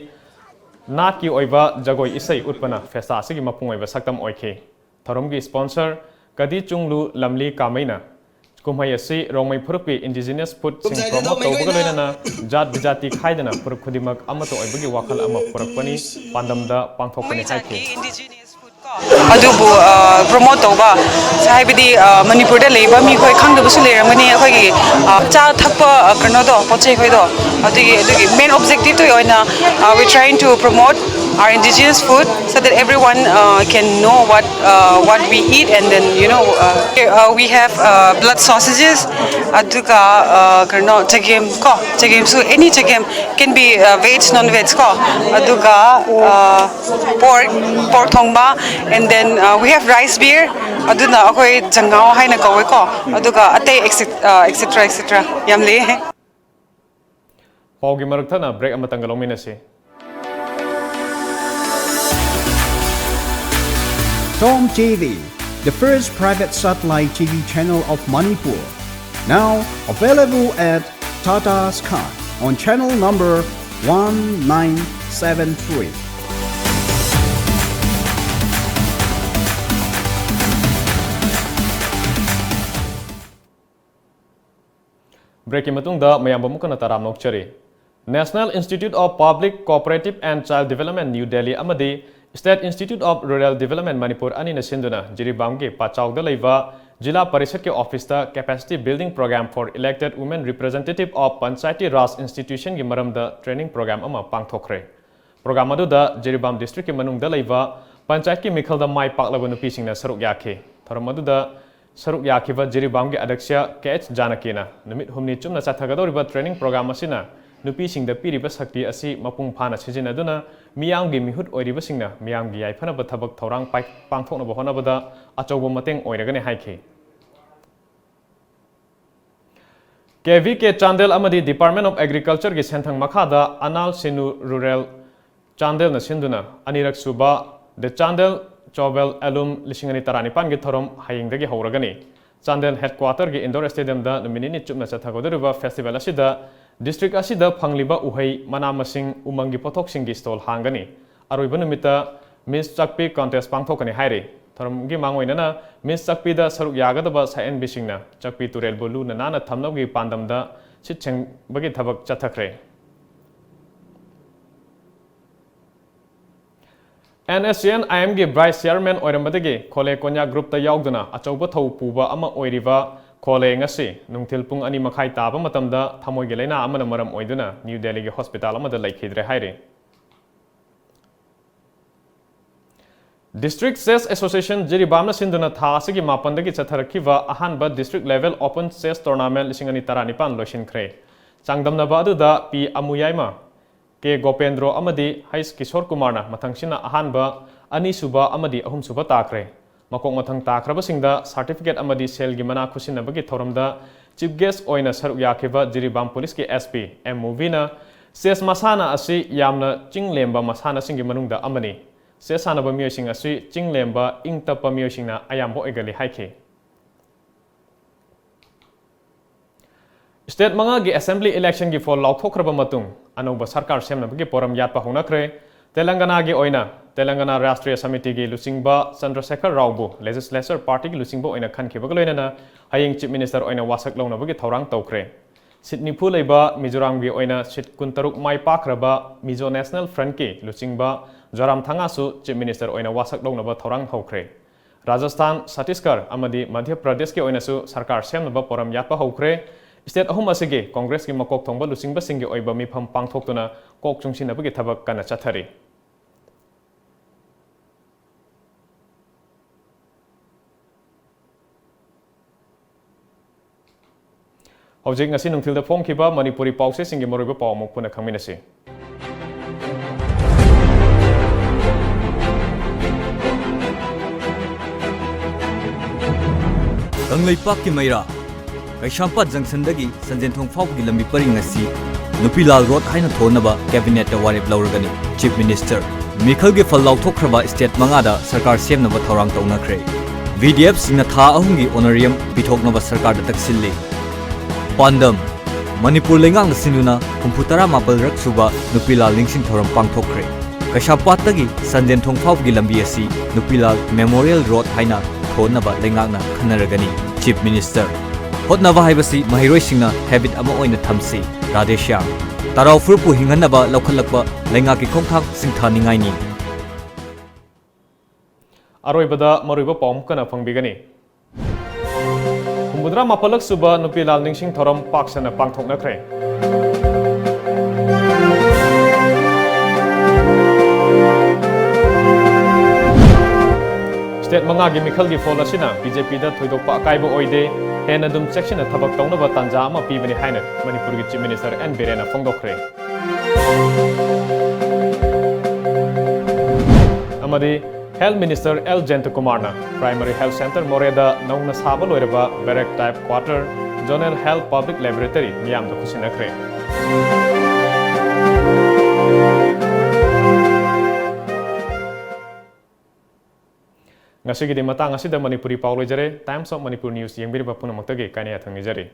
ꯅꯥꯠꯀꯤ ꯑꯣꯏꯕ ꯖꯒꯣꯏ ꯏꯁꯩ ꯎꯠꯄꯅ ꯐꯦꯁꯇꯥ ꯑꯁꯤꯒꯤ ꯃꯄꯨꯡ ꯑꯣꯏꯕ ꯁꯛꯇꯝ ꯑꯣꯏꯈꯤ꯫ ꯊꯧꯔꯝꯒꯤ sponsor ꯀꯗꯤ ꯆꯨꯡꯂꯨ ꯂꯝꯂꯤ ꯀꯥꯃꯩꯅ ꯀꯨꯝꯍꯩ ꯑꯁꯤ ꯔꯣꯡꯃꯩ ꯐꯨꯔꯨꯞꯀꯤ indigenous foodꯁꯤꯡ promote ꯇꯧꯕꯒ ꯂꯣꯏꯅꯅ ꯖꯥꯠ ꯕꯤꯖꯥꯇꯤ ꯈꯥꯏꯗꯅ ꯐꯨꯔꯨꯞ ꯈꯨꯗꯤꯡꯃꯛ ꯑꯃꯠꯇ ꯑꯣꯏꯕꯒꯤ ꯋꯥꯈꯜ ꯑꯃ ꯄꯨꯔꯛꯄꯅꯤ ꯄꯥꯟꯗꯝꯗ ꯄꯥꯡꯊꯣꯛꯄꯅꯤ ꯍꯥꯏꯈꯤ꯫ ꯑꯗꯨꯕꯨ promote ꯇꯧꯕ ꯍꯥꯏꯕꯗꯤ ꯃꯅꯤꯄꯨꯔꯗ ꯂꯩꯕ ꯃꯤꯈꯣꯏ ꯈꯪꯗꯕꯁꯨ ꯂꯩꯔꯝꯒꯅꯤ꯫ ꯑꯩꯈꯣꯏꯒꯤ ꯆꯥ ꯊꯛꯄ ꯀꯩꯅꯣꯗꯣ ꯄꯣꯠ ꯆꯩ ꯈꯣꯏꯗꯣ ꯑꯗꯨꯒꯤ ꯑꯗꯨꯒꯤ main objectiveꯇꯨꯒꯤ ꯑꯣꯏꯅ we trying to promote our indigenous food so that everyone can know what what we eat and then you know we have blood sausages ꯑꯗꯨꯒ ꯀꯩꯅꯣ ꯆꯒꯦꯝ ꯀꯣ ꯆꯒꯦꯝꯁꯨ any ꯆꯒꯦꯝ can be veg non veg ꯀꯣ ꯑꯗꯨꯒ pork pork ꯊꯣꯡꯕ and then we have rice beer ꯑꯗꯨꯅ ꯑꯩꯈꯣꯏ ꯖꯉꯥꯎ ꯍꯥꯏꯅ ꯀꯧꯋꯦꯀꯣ ꯑꯗꯨꯒ ꯑꯇꯩ etcetera etcetera ꯌꯥꯝ ꯂꯩꯌꯦ꯫ ꯄꯥꯎꯒꯤ ꯃꯔꯛ ꯊꯠꯅ break ꯑꯃꯇꯪꯒ ꯂꯧꯃꯤꯟꯅꯁꯤ꯫ Tom T V, the first private satellite T V channel of Manipur. Now available at Tata Sky on channel number one nine seven three. Breakꯀꯤ ꯃꯇꯨꯡꯗ ꯃꯌꯥꯝꯕꯨ ꯑꯃꯨꯛ ꯍꯟꯅ ꯇꯔꯥꯝꯅ ꯑꯣꯛꯆꯔꯤ꯫ National Institute of Public Cooperative and Child Development, New Delhi ꯑꯃꯗꯤ State Institute of Rural Development, Manipur ꯑꯅꯤꯅ ꯁꯤꯟꯗꯨꯅ ꯖꯤꯔꯤꯕꯥꯝꯒꯤ ꯄꯥꯆꯥꯎꯗ ꯂꯩꯕ ꯖꯤꯂꯥ ꯄꯔꯤꯁꯠꯀꯤ ꯑꯣꯐꯤꯁꯇ Capacity Building Program for Elected Women Representative of Panchayati Raj Institutionꯒꯤ ꯃꯔꯝꯗ training program ꯑꯃ ꯄꯥꯡꯊꯣꯛꯈ꯭ꯔꯦ꯫ Program ꯑꯗꯨꯗ ꯖꯤꯔꯤꯕꯥꯝ districtꯀꯤ ꯃꯅꯨꯡꯗ ꯂꯩꯕ ꯄꯟꯆꯥꯌꯠꯀꯤ ꯃꯤꯈꯜꯗ ꯃꯥꯏ ꯄꯥꯛꯂꯕ ꯅꯨꯄꯤꯁꯤꯡꯅ ꯁꯔꯨꯛ ꯌꯥꯈꯤ꯫ ꯊꯧꯔꯝ ꯑꯗꯨꯗ ꯁꯔꯨꯛ ꯌꯥꯈꯤꯕ ꯖꯤꯔꯤꯕꯥꯝꯒꯤ ꯑꯗꯛꯁ꯭ꯌ ꯀꯦ ꯑꯩꯆ ꯖꯥꯅꯀꯤꯅ ꯅꯨꯃꯤꯠ ꯍꯨꯝꯅꯤ ꯆꯨꯞꯅ ꯆꯠꯊꯒꯗꯧꯔꯤꯕ training program ꯑꯁꯤꯅ ꯅꯨꯄꯤꯁꯤꯡꯗ ꯄꯤꯔꯤꯕ ꯁꯛꯇꯤ ꯑꯁꯤ ꯃꯄꯨꯡ ꯐꯥꯅ ꯁꯤꯖꯤꯟꯅꯗꯨꯅ ꯃꯤꯌꯥꯝꯒꯤ ꯃꯤꯍꯨꯠ ꯑꯣꯏꯔꯤꯕꯁꯤꯡꯅ ꯃꯤꯌꯥꯝꯒꯤ ꯌꯥꯏꯐꯅꯕ ꯊꯕꯛ ꯊꯧꯔꯥꯡ ꯄꯥꯏ-, ꯄꯥꯡꯊꯣꯛꯅꯕ ꯍꯣꯠꯅꯕꯗ ꯑꯆꯧꯕ ꯃꯇꯦꯡ ꯑꯣꯏꯔꯒꯅꯤ ꯍꯥꯏꯈꯤ꯫ ꯀꯦ ꯚꯤ ꯀꯦ ꯆꯥꯟꯗꯦꯜ ꯑꯃꯗꯤ Department of Agricultureꯒꯤ ꯁꯦꯟꯊꯪ ꯃꯈꯥꯗ ꯑꯅꯥꯜ ꯁꯤꯅꯨ Rural ꯆꯥꯟꯗꯦꯜꯅ ꯁꯤꯟꯗꯨꯅ ꯑꯅꯤꯔꯛ ꯁꯨꯕ The Chandel Chobel Alum ꯂꯤꯁꯤꯡ ꯑꯅꯤ ꯇꯔꯥꯅꯤꯄꯥꯟꯒꯤ ꯊꯧꯔꯝ ꯍꯌꯦꯡꯗꯒꯤ ꯍꯧꯔꯒꯅꯤ꯫ ꯆꯥꯟꯗꯦꯜ headquarterꯒꯤ indoor stadiumꯗ ꯅꯨꯃꯤꯠ ꯅꯤꯅꯤ ꯆꯨꯞꯅ ꯆꯠꯊꯒꯗꯧꯔꯤꯕ festival ꯑꯁꯤꯗ district ꯑꯁꯤꯗ ꯐꯪꯂꯤꯕ ꯎꯍꯩ, ꯃꯅꯥ ꯃꯁꯤꯡ, ꯎꯃꯪꯒꯤ ꯄꯣꯠꯊꯣꯛꯁꯤꯡꯒꯤ stall ꯍꯥꯡꯒꯅꯤ꯫ ꯑꯔꯣꯏꯕ ꯅꯨꯃꯤꯠꯇ Miss ꯆꯥꯛꯄꯤ contest ꯄꯥꯡꯊꯣꯛꯀꯅꯤ ꯍꯥꯏꯔꯤ꯫ ꯊꯧꯔꯝꯒꯤ ꯃꯥꯡꯑꯣꯏꯅꯅ Miss ꯆꯥꯛꯄꯤꯗ ꯁꯔꯨꯛ ꯌꯥꯒꯗꯕ ꯁꯛꯍꯦꯟꯕꯤꯁꯤꯡꯅ ꯆꯥꯛꯄꯤ ꯇꯨꯔꯦꯜꯕꯨ ꯂꯨꯅ ꯅꯥꯟꯅ ꯊꯝꯅꯕꯒꯤ ꯄꯥꯟꯗꯝꯗ ꯁꯤꯠ ꯁꯦꯡꯕꯒꯤ ꯊꯕꯛ ꯆꯠꯊꯈ꯭ꯔꯦ꯫ NSCN IMꯒꯤ vice chairman ꯑꯣꯏꯔꯝꯕꯗꯒꯤ ꯈꯣꯂꯦ ꯀꯣꯟꯌꯥ groupꯇ ꯌꯥꯎꯗꯨꯅ ꯑꯆꯧꯕ ꯊꯧ ꯄꯨꯕ ꯑꯃ ꯑꯣꯏꯔꯤꯕ ꯈꯣꯂꯦ ꯉꯁꯤ ꯅꯨꯡꯊꯤꯜ ꯄꯨꯡ ꯑꯅꯤ ꯃꯈꯥꯏ ꯇꯥꯕ ꯃꯇꯝꯗ ꯊꯃꯣꯏꯒꯤ ꯂꯥꯏꯅꯥ ꯑꯃꯅ ꯃꯔꯝ ꯑꯣꯏꯗꯨꯅ ꯅ꯭ꯌꯨ ꯗꯦꯜꯂꯤꯒꯤ hospital ꯑꯃꯗ ꯂꯩꯈꯤꯗ꯭ꯔꯦ ꯍꯥꯏꯔꯤ꯫ District Chess Association ꯖꯤꯔꯤꯕꯥꯝꯅ ꯁꯤꯟꯗꯨꯅ ꯊꯥ ꯑꯁꯤꯒꯤ ꯃꯥꯄꯟꯗꯒꯤ ꯆꯠꯊꯔꯛꯈꯤꯕ ꯑꯍꯥꯟꯕ district level open chess tournament ꯂꯤꯁꯤꯡ ꯑꯅꯤ ꯇꯔꯥꯅꯤꯄꯥꯟ ꯂꯣꯏꯁꯤꯟꯈ꯭ꯔꯦ꯫ ꯆꯥꯡꯗꯝꯅꯕ ꯑꯗꯨꯗ ꯄꯤ ꯑꯃꯨꯌꯥꯏꯃ, ꯀꯦ ꯒꯣꯄꯦꯟꯗ꯭ꯔꯣ ꯑꯃꯗꯤ ꯍꯩꯆ ꯀꯤꯁꯣꯔ ꯀꯨꯃꯥꯔꯅ ꯃꯊꯪꯁꯤꯠꯅ ꯑꯍꯥꯟꯕ ꯑꯅꯤꯁꯨꯕ ꯑꯃꯗꯤ ꯑꯍꯨꯝꯁꯨꯕ ꯇꯥꯈ꯭ꯔꯦ꯫ ꯃꯀꯣꯛ ꯃꯊꯪ ꯇꯥꯈ꯭ꯔꯕꯁꯤꯡꯗ certificate ꯑꯃꯗꯤ ꯁꯦꯜꯒꯤ ꯃꯅꯥ ꯈꯨꯠꯁꯤꯟꯅꯕꯒꯤ ꯊꯧꯔꯝꯗ Chief guest ꯑꯣꯏꯅ ꯁꯔꯨꯛ ꯌꯥꯈꯤꯕ ꯖꯤꯔꯤꯕꯥꯝ ꯄꯨꯂꯤꯁꯀꯤ S P M ꯃꯨꯚꯤꯅ ꯆꯦꯁ ꯃꯁꯥꯟꯅ ꯑꯁꯤ ꯌꯥꯝꯅ ꯆꯤꯡꯂꯦꯝꯕ ꯃꯁꯥꯟꯅꯁꯤꯡꯒꯤ ꯃꯅꯨꯡꯗ ꯑꯃꯅꯤ꯫ ꯆꯦꯁ ꯁꯥꯟꯅꯕ ꯃꯤꯑꯣꯏꯁꯤꯡ ꯑꯁꯤ ꯆꯤꯡꯂꯦꯝꯕ, ꯏꯪ ꯇꯞꯄ ꯃꯤꯑꯣꯏꯁꯤꯡꯅ ꯑꯌꯥꯝꯕ ꯑꯣꯏꯒꯜꯂꯤ ꯍꯥꯏꯈꯤ꯫ State ꯃꯉꯥꯒꯤ assembly election ꯒꯤ ꯐꯣꯜ ꯂꯥꯎꯊꯣꯛꯈ꯭ꯔꯕ ꯃꯇꯨꯡ ꯑꯅꯧꯕ ꯁꯔꯀꯥꯔ ꯁꯦꯝꯅꯕꯒꯤ ꯄꯣꯔꯝ ꯌꯥꯠꯄ ꯍꯧꯅꯈ꯭ꯔꯦ꯫ ꯇꯦꯂꯪꯒꯅꯥꯒꯤ ꯑꯣꯏꯅ ꯇꯦꯂꯪꯒꯅꯥ ꯔꯥꯁꯇ꯭ꯔꯤꯌꯥ ꯁꯃꯤꯇꯤꯒꯤ ꯂꯨꯆꯤꯡꯕ ꯆꯟꯗ꯭ꯔꯁꯦꯈꯔ ꯔꯥꯎꯕꯨ legislature party ꯒꯤ ꯂꯨꯆꯤꯡꯕ ꯑꯣꯏꯅ ꯈꯟꯈꯤꯕꯒ ꯂꯣꯏꯅꯅ ꯍꯌꯦꯡ Chief Minister ꯑꯣꯏꯅ ꯋꯥꯁꯛ ꯂꯧꯅꯕꯒꯤ ꯊꯧꯔꯥꯡ ꯇꯧꯈ꯭ꯔꯦ꯫ Seat ꯅꯤꯐꯨ ꯂꯩꯕ ꯃꯤꯖꯣꯔꯥꯝꯒꯤ ꯑꯣꯏꯅ seat ꯀꯨꯟꯇꯔꯨꯛ ꯃꯥꯏ ꯄꯥꯛꯈ꯭ꯔꯕ Mizo National Front ꯀꯤ ꯂꯨꯆꯤꯡꯕ ꯖꯣꯔꯥꯝ ꯊꯪꯉꯥꯁꯨ Chief Minister ꯑꯣꯏꯅ ꯋꯥꯁꯛ ꯂꯧꯅꯕ ꯊꯧꯔꯥꯡ ꯍꯧꯈ꯭ꯔꯦ꯫ ꯔꯥꯖꯁꯊꯥꯟ, ꯁꯠꯇꯤꯁꯒꯔ ꯑꯃꯗꯤ ꯃꯙ꯭ꯌ ꯄ꯭ꯔꯗꯦꯁꯀꯤ ꯑꯣꯏꯅꯁꯨ ꯁꯔꯀꯥꯔ ꯁꯦꯝꯅꯕ ꯄꯣꯔꯝ ꯌꯥꯠꯄ ꯍꯧꯈ꯭ꯔꯦ꯫ State ꯑꯍꯨꯝ ꯑꯁꯤꯒꯤ ꯀꯣꯡꯒ꯭ꯔꯦꯁꯀꯤ ꯃꯀꯣꯛ ꯊꯣꯡꯕ ꯂꯨꯆꯤꯡꯕꯁꯤꯡꯒꯤ ꯑꯣꯏꯕ ꯃꯤꯐꯝ ꯄꯥꯡꯊꯣꯛꯇꯨꯅ ꯀꯣꯛ ꯆꯨꯡꯁꯤꯟꯅꯕꯒꯤ ꯊꯕꯛ ꯀꯟꯅ ꯆꯠꯊꯔꯤ꯫ ꯍꯧꯖꯤꯛ ꯉꯁꯤ ꯅꯨꯡꯊꯤꯜꯗ ꯐꯣꯡꯈꯤꯕ ꯃꯅꯤꯄꯨꯔꯤ ꯄꯥꯎꯆꯦꯁꯤꯡꯒꯤ ꯃꯔꯨꯑꯣꯏꯕ ꯄꯥꯎ ꯑꯃꯨꯛ ꯄꯨꯟꯅ ꯈꯪꯃꯤꯟꯅꯁꯤ꯫ ꯀꯪꯂꯩꯄꯥꯛꯀꯤ ꯃꯩꯔꯥ, ꯀꯩꯁꯥꯝꯄꯥꯠ ꯖꯪꯁꯟꯗꯒꯤ ꯁꯟꯖꯦꯟꯊꯣꯡ ꯐꯥꯎꯕꯒꯤ ꯂꯝꯕꯤ ꯄꯔꯤꯡ ꯑꯁꯤ ꯅꯨꯄꯤꯂꯥꯜ ꯔꯣꯗ ꯍꯥꯏꯅ ꯊꯣꯟꯅꯕ ꯀꯦꯕꯤꯅꯦꯠꯇ ꯋꯥꯔꯦꯞ ꯂꯧꯔꯒꯅꯤ꯫ ꯆꯤꯐ ꯃꯤꯅꯤꯁꯇꯔ, ꯃꯤꯈꯜꯒꯤ ꯐꯜ ꯂꯥꯎꯊꯣꯛꯈ꯭ꯔꯕ ꯁ꯭ꯇꯦꯠ ꯃꯉꯥꯗ ꯁꯔꯀꯥꯔ ꯁꯦꯝꯅꯕ ꯊꯧꯔꯥꯡ ꯇꯧꯅꯈ꯭ꯔꯦ꯫ ꯚꯤ ꯗꯤ ꯑꯦꯐꯁꯤꯡꯅ ꯊꯥ ꯑꯍꯨꯝꯒꯤ ꯑꯣꯅꯔꯤꯌꯝ ꯄꯤꯊꯣꯛꯅꯕ ꯁꯔꯀꯥꯔꯗ ꯇꯛꯁꯤꯜꯂꯤ꯫ ꯄꯥꯟꯗꯝ, ꯃꯅꯤꯄꯨꯔ ꯂꯩꯉꯥꯛꯅ ꯁꯤꯟꯗꯨꯅ ꯍꯨꯝꯐꯨ ꯇꯔꯥ ꯃꯥꯄꯜꯔꯛ ꯁꯨꯕ ꯅꯨꯄꯤꯂꯥꯜ ꯅꯤꯡꯁꯤꯡ ꯊꯧꯔꯝ ꯄꯥꯡꯊꯣꯛꯈ꯭ꯔꯦ꯫ ꯀꯩꯁꯥꯝꯄꯥꯠꯇꯒꯤ ꯁꯟꯖꯦꯟꯊꯣꯡ ꯐꯥꯎꯕꯒꯤ ꯂꯝꯕꯤ ꯑꯁꯤ ꯅꯨꯄꯤꯂꯥꯜ ꯃꯦꯃꯣꯔꯤꯌꯦꯜ ꯔꯣꯗ ꯍꯥꯏꯅ ꯊꯣꯟꯅꯕ ꯂꯩꯉꯥꯛꯅ ꯈꯟꯅꯔꯒꯅꯤ꯫ ꯆꯤꯐ ꯃꯤꯅꯤꯁꯇꯔ, ꯍꯣꯠꯅꯕ ꯍꯥꯏꯕꯁꯤ ꯃꯍꯩꯔꯣꯏꯁꯤꯡꯅ ꯍꯦꯕꯤꯠ ꯑꯃ ꯑꯣꯏꯅ ꯊꯝꯁꯤ꯫ ꯔꯥꯙꯦꯁ꯭ꯌꯥꯝ, ꯇꯔꯥꯎ ꯐꯨꯔꯨꯞꯄꯨ ꯍꯤꯡꯍꯟꯅꯕ ꯂꯧꯈꯠꯂꯛꯄ ꯂꯩꯉꯥꯛꯀꯤ ꯈꯣꯡꯊꯥꯡ ꯁꯤꯡꯊꯥꯅꯤꯡꯉꯥꯏꯅꯤ꯫ ꯑꯔꯣꯏꯕꯗ ꯃꯔꯨꯑꯣꯏꯕ ꯄꯥꯎ ꯑꯃꯨꯛ ꯍꯟꯅ ꯐꯪꯕꯤꯒꯅꯤ꯫ ꯍꯨꯝꯐꯨꯇꯔꯥ ꯃꯥꯄꯜꯂꯛ ꯁꯨꯕ ꯅꯨꯄꯤꯂꯥꯜ ꯅꯤꯡꯁꯤꯡ ꯊꯧꯔꯝ ꯄꯥꯛ ꯁꯟꯅ ꯄꯥꯡꯊꯣꯛꯅꯈ꯭ꯔꯦ꯫ ꯁ꯭ꯇꯦꯠ ꯃꯉꯥꯒꯤ ꯃꯤꯈꯜꯒꯤ ꯐꯣꯜ ꯑꯁꯤꯅ ꯕꯤ ꯖꯦ ꯄꯤꯗ ꯊꯣꯏꯗꯣꯛꯄ ꯑꯀꯥꯏꯕ ꯑꯣꯏꯗꯦ, ꯍꯦꯟꯅ ꯑꯗꯨꯝ ꯆꯦꯛꯁꯤꯟꯅ ꯊꯕꯛ ꯇꯧꯅꯕ ꯇꯥꯟꯖꯥ ꯑꯃ ꯄꯤꯕꯅꯤ ꯍꯥꯏꯅ ꯃꯅꯤꯄꯨꯔꯒꯤ ꯆꯤꯐ ꯃꯤꯅꯤꯁꯇꯔ ꯑꯦꯟ ꯕꯤꯔꯦꯟꯅ ꯐꯣꯡꯗꯣꯛꯈ꯭ꯔꯦ꯫ ꯑꯃꯗꯤ Health Minister ꯑꯦꯜ ꯖꯌꯟꯇꯀꯨꯃꯥꯔꯅ Primary Health Centre ꯃꯣꯔꯦꯗ ꯅꯧꯅ ꯁꯥꯕ ꯂꯣꯏꯔꯕ Barrack Type Quarter, Zonal Health Public Laboratory ꯃꯤꯌꯥꯝꯗ ꯈꯨꯠꯁꯤꯟꯅꯈ꯭ꯔꯦ꯫ ꯉꯁꯤꯒꯤꯗꯤ ꯃꯇꯥꯡ ꯑꯁꯤꯗ ꯃꯅꯤꯄꯨꯔꯤ ꯄꯥꯎ ꯂꯣꯏꯖꯔꯦ꯫ Times of Manipur News ꯌꯦꯡꯕꯤꯔꯤꯕ ꯄꯨꯝꯅꯃꯛꯇꯒꯤ ꯀꯥꯏꯅ ꯌꯥꯊꯪ ꯅꯤꯖꯔꯤ꯫